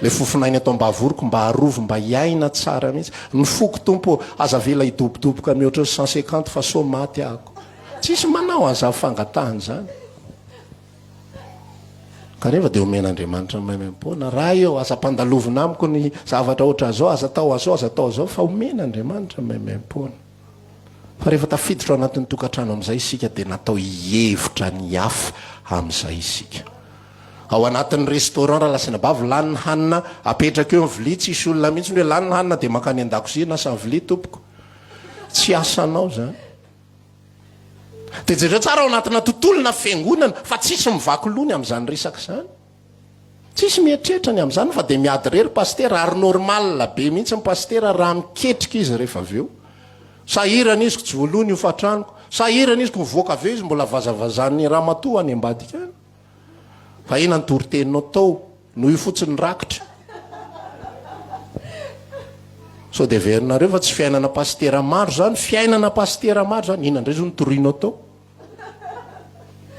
Ilay fofon'aina eto am-bavoroko mba arovy mba hiaina tsara mihitsy. Ny foko Tompo o, aza avela hidobodoboka mihoatra ny 150 fa sao maty ahako. Tsisy manao an'izany fangatahana izany. Kanefa dia omen'Andriamanitra maimaimpoana. Ray ô, aza ampandalovina amiko ny zavatra ohatran'izao, aza atao an'izao, aza atao an'izao, fa omen'Andriamanitra maimaimpoana. Fa rehefa tafiditra ao anatin'ny tokantrano amin'izay isika dia natao hihevitra ny hafa amin'izay isika. Ao anatin'ny restaurant raha lazaina bavy lany ny hanina, apetraka eo ny vilia, tsisy olona mihitsy ny hoe lany ny hanina dia mankany an-dakozia hanasa ny vilia tompoko. Tsy asanao izany. Dia jereo tsara ao anatina tontolona fiangonana fa tsisy mivaky loha ny amin'izany resaka izany. Tsisy mieritreritra ny amin'izany fa dia miady irery pasitera ary normal be mihitsy ny pasitera raha miketrika izy rehefa avy eo. Sahirana izy ko tsy voaloa ny hofan-tranoko. Sahirana izy ko mivoaka avy eo izy mbola vazavazan'ny ramatoa any ambadika any. Fa inona ny toriteninao tao? Noho io fotsiny rakitra. Sao dia heverinareo fa tsy fiainana pasitera maro izany? Fiainana pasitera maro izany. Inona indray izao no torianao tao?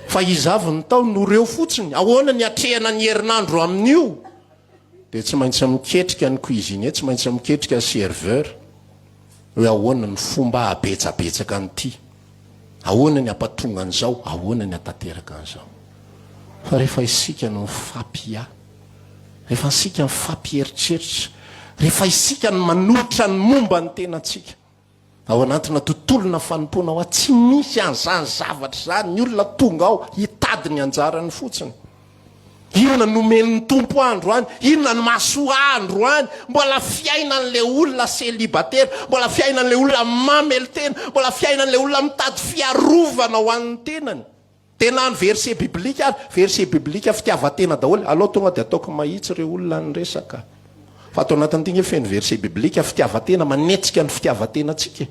Fa iza avy ny tao no reo fotsiny? Ahoana ny atrehana ny herinandro amin'io? Dia tsy maintsy miketrika ny cuisinier, tsy maintsy miketrika ny serveur. Hoe ahoana ny fomba habetsabetsaka an'ity? Ahoana ny hampatonga an'izao? Ahoana ny hatanteraka an'izao? Fa rehefa isika no mifampiahy, rehefa isika mifampieritreritra, rehefa isika no manolotra ny momba ny tenantsika, ao anatina tontolona fanompoana hoa, tsy misy an'izany zavatra izany, ny olona tonga ao hitady ny anjarany fotsiny. Inona no nomen'ny Tompo ahy androany? Inona no mahasoa ahy androany? Mbola fiainan'ilay olona célibataire, mbola fiainan'ilay olona mamelon-tena, mbola fiainan'ilay olona mitady fiarovana ho an'ny tenany. Dia na ny verset biblique ary, verset biblique fitiavan-tena daholo. Aleo tonga dia ataoko mahitsy ireo olona niresaka. Fa ato anatin'ity nge feno verset biblique fitiavan-tena, manetsika ny fitiavan-tenantsika e.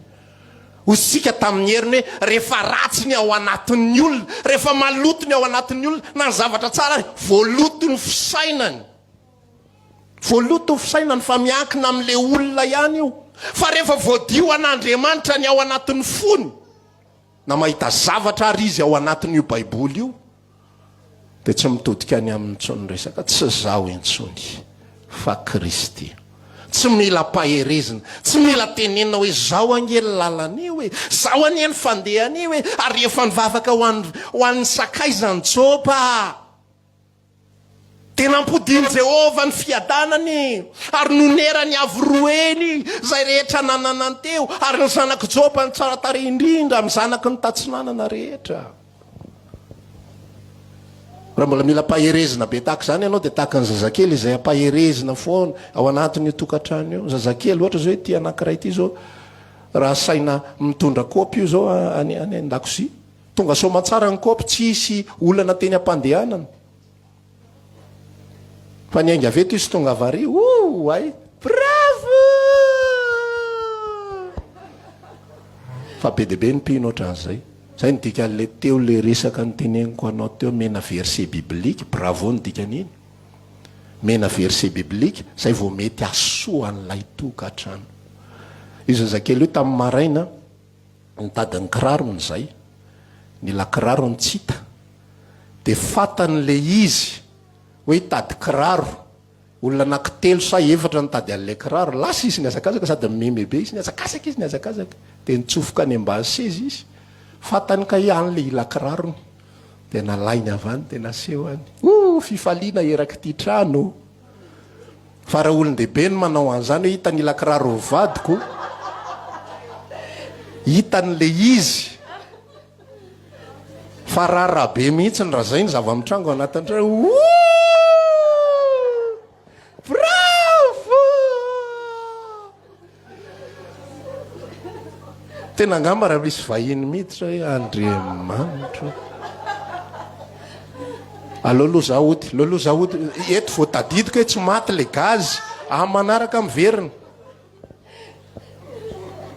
Hoy isika tamin'ny heriny hoe, rehefa ratsy ny ao anatin'ny olona, rehefa maloto ny ao anatin'ny olona, na ny zavatra tsara ary, voaloto ny fisainany. Voaloto ny fisainany fa miankina amin'ilay olona ihany io. Fa rehefa voadio an'Andriamanitra ny ao anatin'ny fony, na mahita zavatra ary izy ao anatin'io Baiboly io, Dia tsy mitodika any aminy intsony ny resaka, tsy izaho intsony fa Kristy. Tsy mila ampaherezina, tsy mila tenenina hoe izao ange ny lalan'io e, izao anie ny fandehan'io e, ary efa nivavaka ho an'ny ho an'ny sakaizany Joba. Dia nampodian'i Jehovah ny fiadanany, ary nonerany avo roa heny izay rehetra nananany teo, ary ny zanak'i Joba no tsara tarehy indrindra amin'ny zanaky ny tatsinanana rehetra. Raha mbola mila ampaherezina be tahaka izany ianao dia tahaka ny zazakely izay ampaherezina foana ao anatin'io tokantrano io. Zazakely ohatra izao ity anankiray ity izao raha asaina mitondra kaopy io izao any any an-dakozia. Tonga soamantsara ny kaopy, tsisy olana teny am-pandehanana. Fa niainga avy eto izy tonga avy ary, ouh ay, bravo! Fa be dia be ny mpino ohatran'izay. Zay no dikan'ilay teo le resaka noteneniko anao teo mena verset biblique, bravo no dikan'iny. Mena verset biblique, zay vao mety hahasoa an'ilay tokantrano. Io zazakely io tamin'ny maraina, nitady ny kirarony izay, nila kirarony tsy hita, dia fatany le izy hoe hitady kiraro, olona anaky telo sa efatra nitady an'ilay kiraro, lasa izy nihazakazaka sady mimeme be izy, nihazakazaka izy nihazakazaka, dia nitsofoka any ambany seza izy, fatany kay any le ila kirarony, dia nalainy avy any dia naseho any, oh fifaliana erak'ity trano. Fa raha olon-dehibe no manao an'izany hoe hitany ila kiraro ny vadiko, hitany le izy, fa rara be mihitsy raha zay ny zava-mitranga ao anatin'ny trano, Ooh! Bravo! Tena angamba raha misy vahiny miditra hoe Andriamanitro. Aleo aloha za hody, aleo aloha za hody. Eto vao tadidiko hoe tsy maty le gaz. Amin'ny manaraka miverina.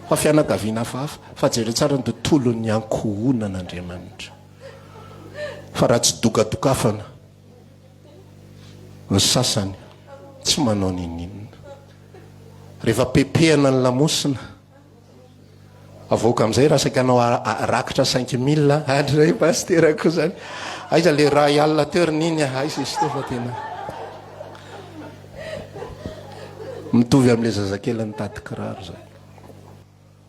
Fa fianakaviana hafahafa. Fa jereo tsara ny tontolon'ny ankohonan'Andriamanitra. Fa raha tsy dokadokafana. Ny sasany tsy manao n'inon'inona. Rehefa pepehana ny lamosina, avoaka amin'izay raha saika hanao rakitra cinq mille, andray pasitera koa zany. Aiza le ray alina teo ry niny a, aiza izy teo fa tena mitovy amin'ilay zazakely nitady kiraro zany.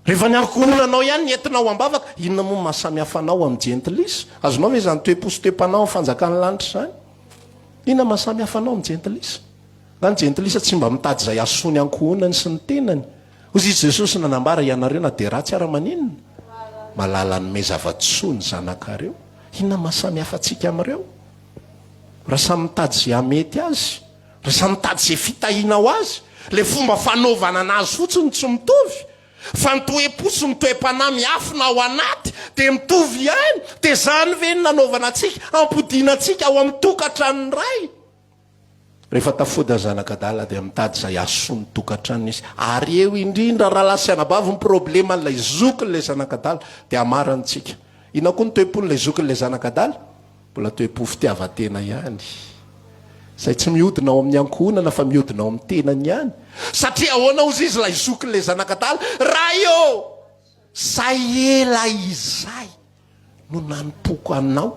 Rehefa ny ankohonanao ihany ny entinao am-bavaka, inona moa no maha samy hafa anao amin'ny jentilisa? Azonao ve izany toe-po sy toe-panahy ao amin'ny fanjakan'ny lanitra izany? Inona maha samy hafa anao amin'ny jentilisa? Nga ny jentilisa tsy mba mitady izay hahasoa ny ankohonany sy ny tenany? Hoy izy Jesosy nanambara, Ianareo na dia ratsy ara maninona? Mahalala hanome zava-tsoa ny zanakareo. Inona maha samy hafa antsika amin'ireo? Raha samy mitady izay hahamety azy, raha samy mitady izay fitahiana ho azy, ilay fomba fanaovana anazy fotsiny no tsy mitovy, fa ny toe-po sy ny toe-panahy miafina ao anaty dia mitovy ihany, dia izany ve no nanaovana antsika, hampodiana antsika ao amin'ny tokantranon'ny Ray? Rehefa tafody ny zanak'adala dia mitady izay hahasoa ny tokantranony izy. Ary eo indrindra rahalahy sy anabavy ny probleman'ilay zokin'ilay zanak'adala dia amarantsika. Inona koa ny toe-pon'ilay zokin'ilay zanak'adala? Mbola toe-po fitiavan-tena ihany. Izay tsy mihodina ao amin'ny ankohonana fa mihodina ao amin'ny tenany ihany. Satria ahoana hozy izy ilay zokin'ilay zanak'adala? Ray ô! Zay ela izay no nanompoako Anao,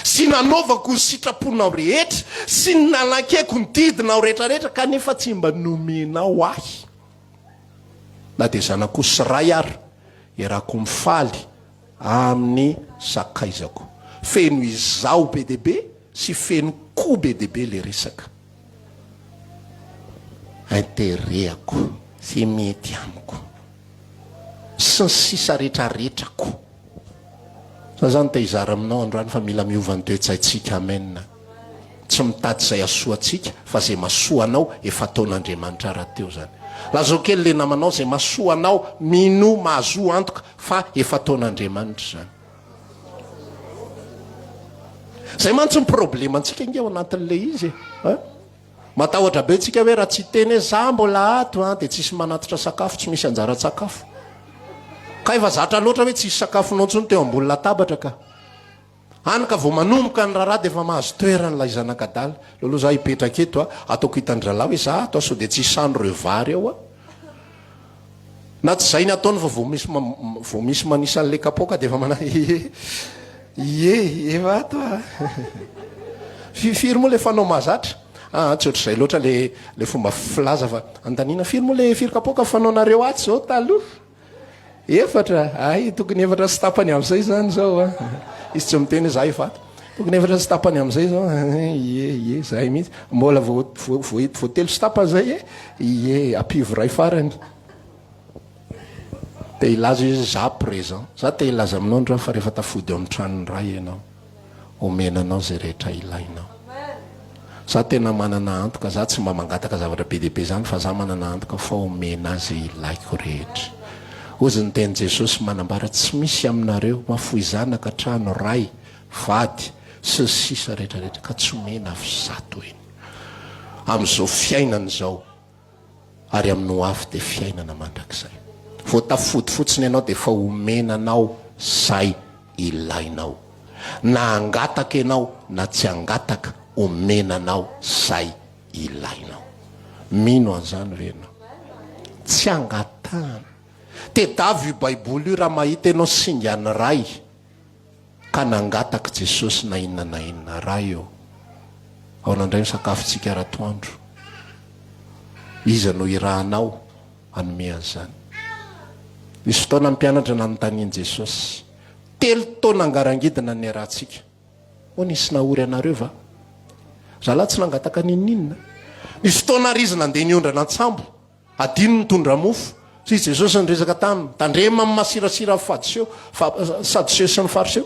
sy nanaovako ny sitraponao rehetra, sy ny nanankeko ny didinao rehetrarehetra, kanefa tsy mba nomenao ahy na dia zanak'osy iray ary, iarahako mifaly amin'ny sakaizako. Feno izaho be dia be sy feno koa be dia be ilay resaka. Intérêt-ako sy mety amiko. Sy ny sisa retraretra ko. Za zany te hizara aminao androany fa mila miova ny toetsaintsika amen. Tsy mitady izay hasoa antsika fa izay mahasoa anao efa ataon'Andriamanitra rahateo zany. Lazao kely le namanao izay mahasoa anao minoa mahazoa antoka fa efa ataon'Andriamanitra izany. Zay mantsy ny problemantsika ange ao anatin'le izy e. Matahotra be tsika hoe raha tsy hiteny hoe za mbola ato an dia tsisy manatitra sakafo, tsy misy anjaran-tsakafo. Ka efa zatra loatra hoe tsisy sakafonao intsony teo ambony latabatra ka. Hany ka vao manomboka ny raharaha dia efa mahazo toerana ilay zanak'adala. Aleo aloha za hipetraka eto a, ataoko hitan-dry zalahy hoe za ato a, sao dia tsy hisy ireo vary ao a. Na tsy izay ny ataony fa vao misy vao misy manisa an'ilay kapoaka dia efa manao ie ie efa ato a. Firy moa ilay fanao mahazatra? Ah, tsy ohatr'izay loatra le le fomba filaza fa anontaniana firy moa le firy kapoaka fanaonareo atsy izao taloha? Efatra, ay tokony efatra sy tapany amin'izay izany izao a. Izy tsy miteny hoe za efa ato. Tokony efatra sy tapany amin'izay izao. Ie, ie, zay mihitsy. Mbola vao vao vao telo sy tapany zay e. Ie, ampivo iray farany. Te hilaza izy za présent. Za te hilaza aminao ndra fa rehefa tafody ao amin'ny tranon'ny Ray ianao, omena anao izay rehetra ilainao. Za tena manana antoka, za tsy mba mangataka zavatra be dia be zany fa za manana antoka fa omena ahy izay ilaiko rehetra. Hozy ny tenin'i Jesosy manambara tsy misy aminareo mahafoy zanaka, trano, ray, vady, sy ny sisa rehetra rehetra ka tsy omena avy zato eny amin'izao fiainana izao. ary amin'ny ho avy dia fiainana mandrakizay. Vao tafody fotsiny ianao dia efa omena anao izay ilainao. Na hangataka ianao na tsy hangataka, omena anao izay ilainao. Mino an'izany ve ianao? Tsy angatahana. Tedavo io Baiboly io raha mahita ianao singan'ny Ray. Ka nangataka Jesosy na inona na inona. Ray ô, aona indray ny sakafontsika ratoandro? Iza no irahanao hanome an'izany? Nisy fotoana ny mpianatra nanontanian'i Jesosy. Telo taona angarangidina niarahantsika. Moa nisy nahory anareo va? Zalahy tsy nangataka n'inon'inona. Nisy fotoana ary izy nandeha niondrana an-tsambo. Adino nitondra mofo. Hoy Jesosy niresaka taminy, Tandremo amin'ny masirasira ny Fadiseo, fa, Sadoseo sy ny Fariseo.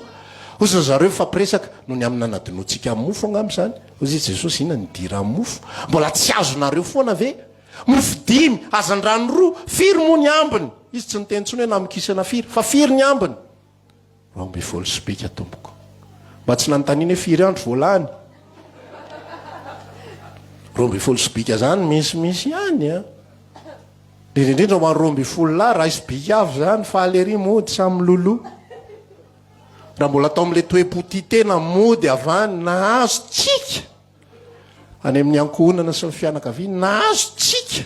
Hoy ry zareo nifampiresaka, Noho ny amin'ny nanadinoantsika mofo angamba izany. Hoy izy, Jesosy, Inona no idiran'ny mofo? Mbola tsy azonareo foana ve? Mofo dimy, hazandrano roa, firy moa ny ambiny? Izy tsy niteny intsony hoe namokisana firy, fa firy ny ambiny? 12 sobika tompoko. Mba tsy nanontaniana hoe firy andro vao lany. 12 sobika zany misimisy ihany a. Indrindra indrindra ho an'ny 12 lahy, ray sobika avy zany, faly ery mody samy miloloha. Raha mbola atao amin'ilay toe-po tia tena mody avy any, nahazo tsika. Any amin'ny ankohonana sy ny fianakaviana, nahazo tsika.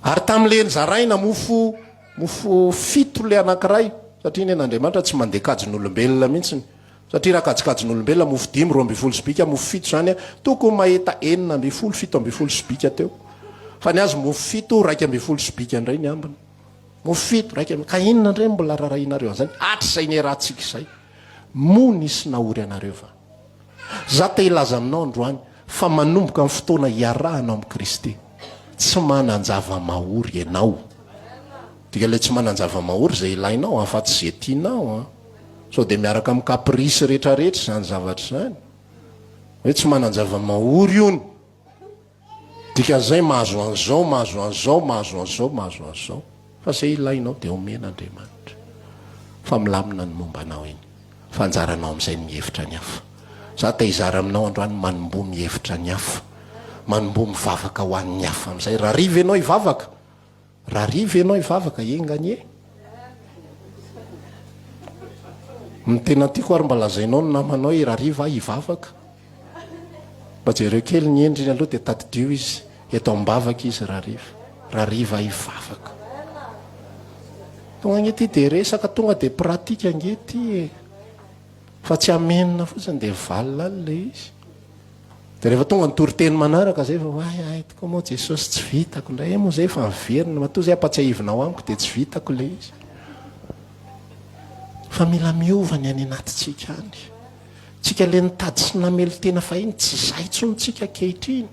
Ary tamin'ilay nozaraina mofo mofo fito ilay anankiray, satria ny an'Andriamanitra tsy mandeha kajin'olombelona mihitsy. Satria raha kajikajin'olombelona mofo dimy, 12 sobika, mofo fito izany, tokony mahita 16, 17 sobika teo. Fa ny azy mofo fito, 11 sobika indray ny ambiny. Mofo fito, iraika amby, ka inona indray no mbola rarahinareo an'izany? Hatrizay niarahantsika izay, moa nisy nahory anareo va? Za te hilaza aminao androany fa manomboka amin'ny fotoana iarahanao amin'i Kristy, tsy manan-java-mahory ianao. Dikan'ilay tsy manan-java-mahory izay ilainao afa-tsy izay tianao an. Sao dia miaraka amin'ny caprice rehetrarehetra izany zavatra izany. Hoe tsy manan-java-mahory hono. Dikan'izay mahazo an'izao, mahazo an'izao, mahazo an'izao, mahazo an'izao. Fa izay ilainao dia omen'Andriamanitra. Fa milamina ny momba anao iny. Fa anjaranao amin'izay ny mihevitra ny hafa. Za te hizara aminao androany manomboha mihevitra ny hafa. Manomboha mivavaka ho an'ny hafa amin'izay. Rahariva ianao hivavaka. Rahariva ianao hivavaka, enga anie. Ny tena tiako ary mba lazainao ny namanao hoe rahariva aho hivavaka. Mba jereo kely ny endriny aloha dia tadidio izy, eto am-bavaka izy rahariva. Rahariva aho hivavaka. Tonga ange ity dia resaka tonga dia pratique ange ity e. Fa tsy amenina fotsiny dia valina any ilay izy. Dia rehefa tonga ny toriteny manaraka zay vao hay hay tokoa moa Jesosy tsy vitako indray moa zay efa miverina matoa zay ampatsiahivinao amiko dia tsy vitako ilay izy. Fa mila miova ny any anatintsika any. Tsika le nitady sy namelon-tena fahiny tsy zay intsony tsika ankehitriny.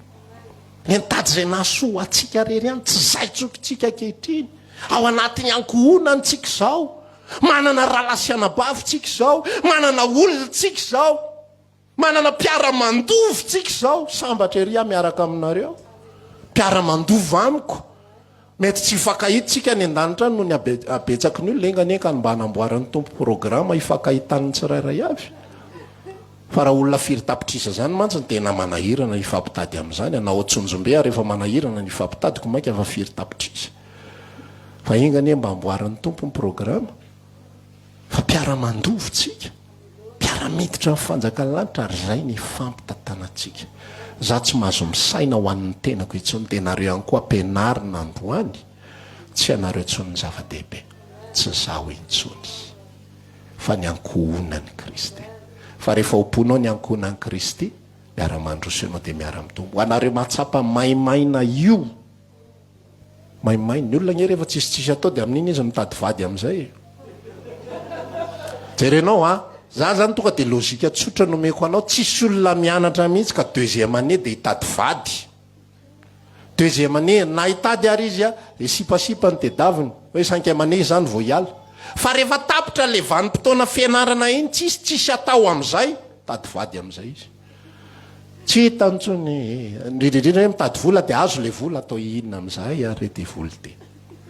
Le nitady izay nahasoa antsika rery ihany tsy zay intsony tsika ankehitriny. Ao anatin'ny ankohonany tsika izao. Manana rahalahy sy anabavy tsika izao. Manana olona tsika izao. Manana mpiara-mandova tsika izao, sambatra ery aho miaraka aminareo, mpiara-mandova amiko. Mety tsy hifankahita tsika any an-danitra any noho ny habetsaky ny olona, enga anie ka ny mba hanamboaran'ny Tompo programa hifankahitan'ny tsirairay avy. Fa raha olona firy tapitrisa izany mantsy no tena manahirana hifampitady amin'izany, na ao Antsonjombe ary efa manahirana ny hifampitady ko mainka fa firy tapitrisa. Fa enga anie mba hamboaran'ny Tompo ny programa fa mpiara-mandova tsika. Mpiara-miditra amin'ny fanjakan'ny lanitra ary izay ny hifampitantanantsika. Izaho tsy mahazo misaina ho an'ny tenako intsony dia nareo ihany koa ampianarina androany, tsy ianareo intsony ny zava-dehibe, tsy izaho intsony fa ny ankohonan'i Kristy. Fa rehefa ompoinao ny ankohonan'i Kristy, miara-mandroso ianao dia miara-mitombo. Ho anareo mahatsapa maimaina io, Maimay. Ny olona ange rehefa tsisy tsisy atao dia amin'iny izy mitady vady amin'izay e. Jerenao a, za zany tonga dia logique tsotra nomeko anao, tsisy olona mianatra mihitsy ka deuxième année dia hitady vady. Deuxième année, na hitady ary izy a, dia sipasipa ny tedaviny, hoe cinquième année izany vao hiala. Fa rehefa tapitra le vanim-potoana fianarana iny, tsisy tsisy atao amin'izay, mitady vady amin'izay izy. Tsy hitany intsony, indrindra indrindra hoe mitady vola dia azo ilay vola atao inona amin'izay ary ity vola ity.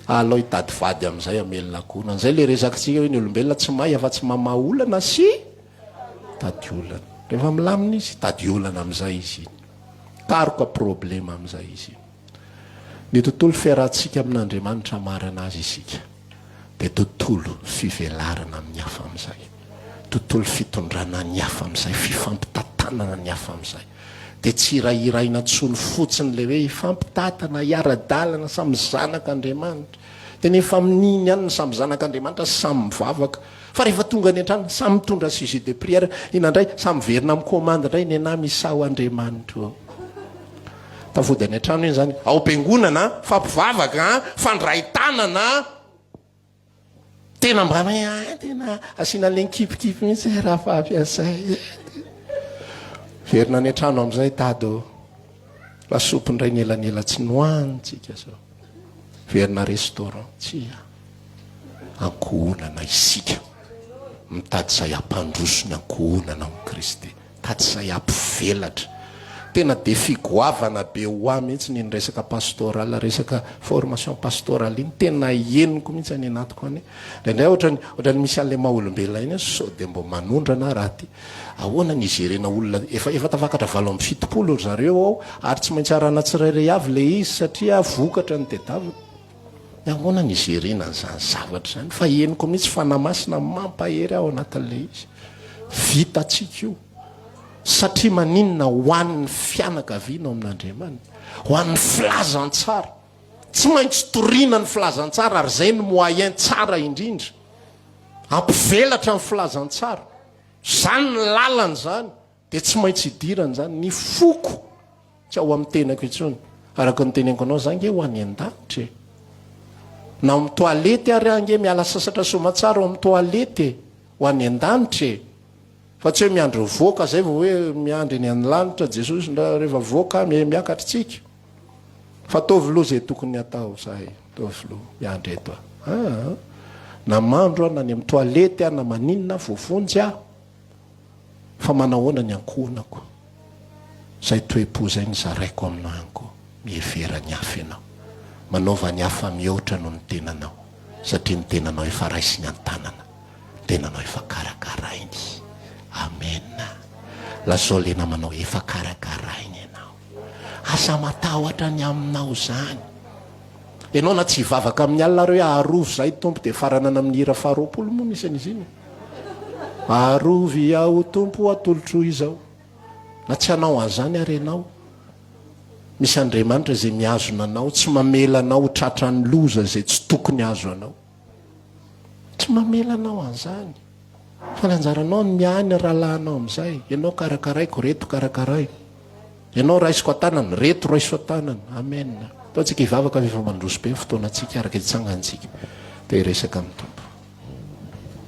Alao hitady vady amin'izay hamelona ankohonana. Izay ilay resakitsika hoe ny olombelona tsy mahay afa-tsy mamaha olana sy mitady olana. Rehefa milamina izy, hitady olana amin'izay izy iny. Karoka problema amin'izay izy iny. Ny tontolo fiarahantsika amin'Andriamanitra marina azy isika dia tontolo fivelarana amin'ny hafa amin'izay, tontolo fitondrana ny hafa amin'izay, fifampitantanana ny hafa amin'izay. Dia tsy hirahiraina intsony fotsiny ilay hoe hifampitantana, hiara-dalana, samy zanak'Andriamanitra. Dia nefa amin'iny ihany ny samy zanak'Andriamanitra samy mivavaka. Fa rehefa tonga any an-trano, samy mitondra sujet de prière, inona indray, samy miverina amin'ny commande indray, nenà misao Andriamanitra ô. Tafody any an-trano iny izany. Ao am-piangonana, fampivavaka, fandray tanana. Tena mba hoe ah, tena asiana an'ilay nikipikipy mihitsy raha fampiasay. Verina any an-trano amin'izay dada ô. Lasopy indray ny elanela tsy nohanintsika zao. Verina restaurant, tsia. Ankohonana isika. Mitady izay hampandroso ny ankohonana ao amin'i Kristy. Mitady izay hampivelatra. Tena défi goavana be ho ahy mihitsy iny resaka pastoral, resaka formation pastorale iny. Tena henoko mihitsy any anatiko any. Indraindray ohatrany, ohatrany misy an'ilay maha olombelona iny aho, sao dia mba manondrana aho raha ity. Ahoana ny hijerena olona efa efa tafakatra 78 ry zareo ao ary tsy maintsy arahana tsirairay avy ilay izy satria vokatra ny tedavina. Ahoana ny hijerena an'izany zavatra izany? Fa henoko mihitsy Fanahy Masina mampahery aho anatin'ilay izy. Vitantsika io. Satria maninona ho an'ny fianakaviana ao amin'Andriamanitra, ho an'ny filazantsara. Tsy maintsy toriana ny filazantsara ary izay no moyen tsara indrindra. Hampivelatra ny filazantsara. Izany ny lalana izany dia tsy maintsy idirana izany. Ny foko tsy ao amin'ny tenako intsony. Araka ny teneniko anao, za nge ho any an-danitra e. Na ao amin'ny toilette ary aho nge miala sasatra soamatsara ao amin'ny toilette e. Ho any an-danitra e. Fa tsy hoe miandry mivoaka zay vao hoe miandry eny an lanitra Jesosy ndra rehefa voaka miakatra tsika. Fa ataovy loha zay tokony atao zahay. Ataovy loha miandry eto aho. Aa na mandro aho na any am toilette aho na maninona aho voavonjy aho. Fa manahoana ny ankohonako? Zay toe-po zay no zaraiko aminao ihany koa. Mihevera ny hafa ianao. Manaova ny hafa mihoatra noho ny tenanao satria ny tenanao efa raisiny an-tanana. Tenanao efa karakarainy. Amen. Lazao le namanao efa karakarainy ianao. Aza matahotra ny aminao zany. Ianao na tsy hivavaka amin'ny alina ary hoe arovy zahay Tompo dia faranana amin'ny hira faha 20 moa misy an'izy iny. Arovy aho Tompo atolotro izao. Na tsy hanao an'izany ary ianao. Misy Andriamanitra izay mihazona anao, tsy mamela anao ho tratran'ny loza izay tsy tokony hahazo anao. Tsy mamela anao an'izany. Fa ny anjaranao ny miahy ny rahalahinao amin'izay. Ianao karakaraiko, reto karakaraiko. Ianao raisiko an-tanana, reto raiso an-tanana. Amen. Atao antsika hivavaka fa efa mandroso be ny fotoanantsika araka hitsangantsika dia hiresaka amin'ny Tompo.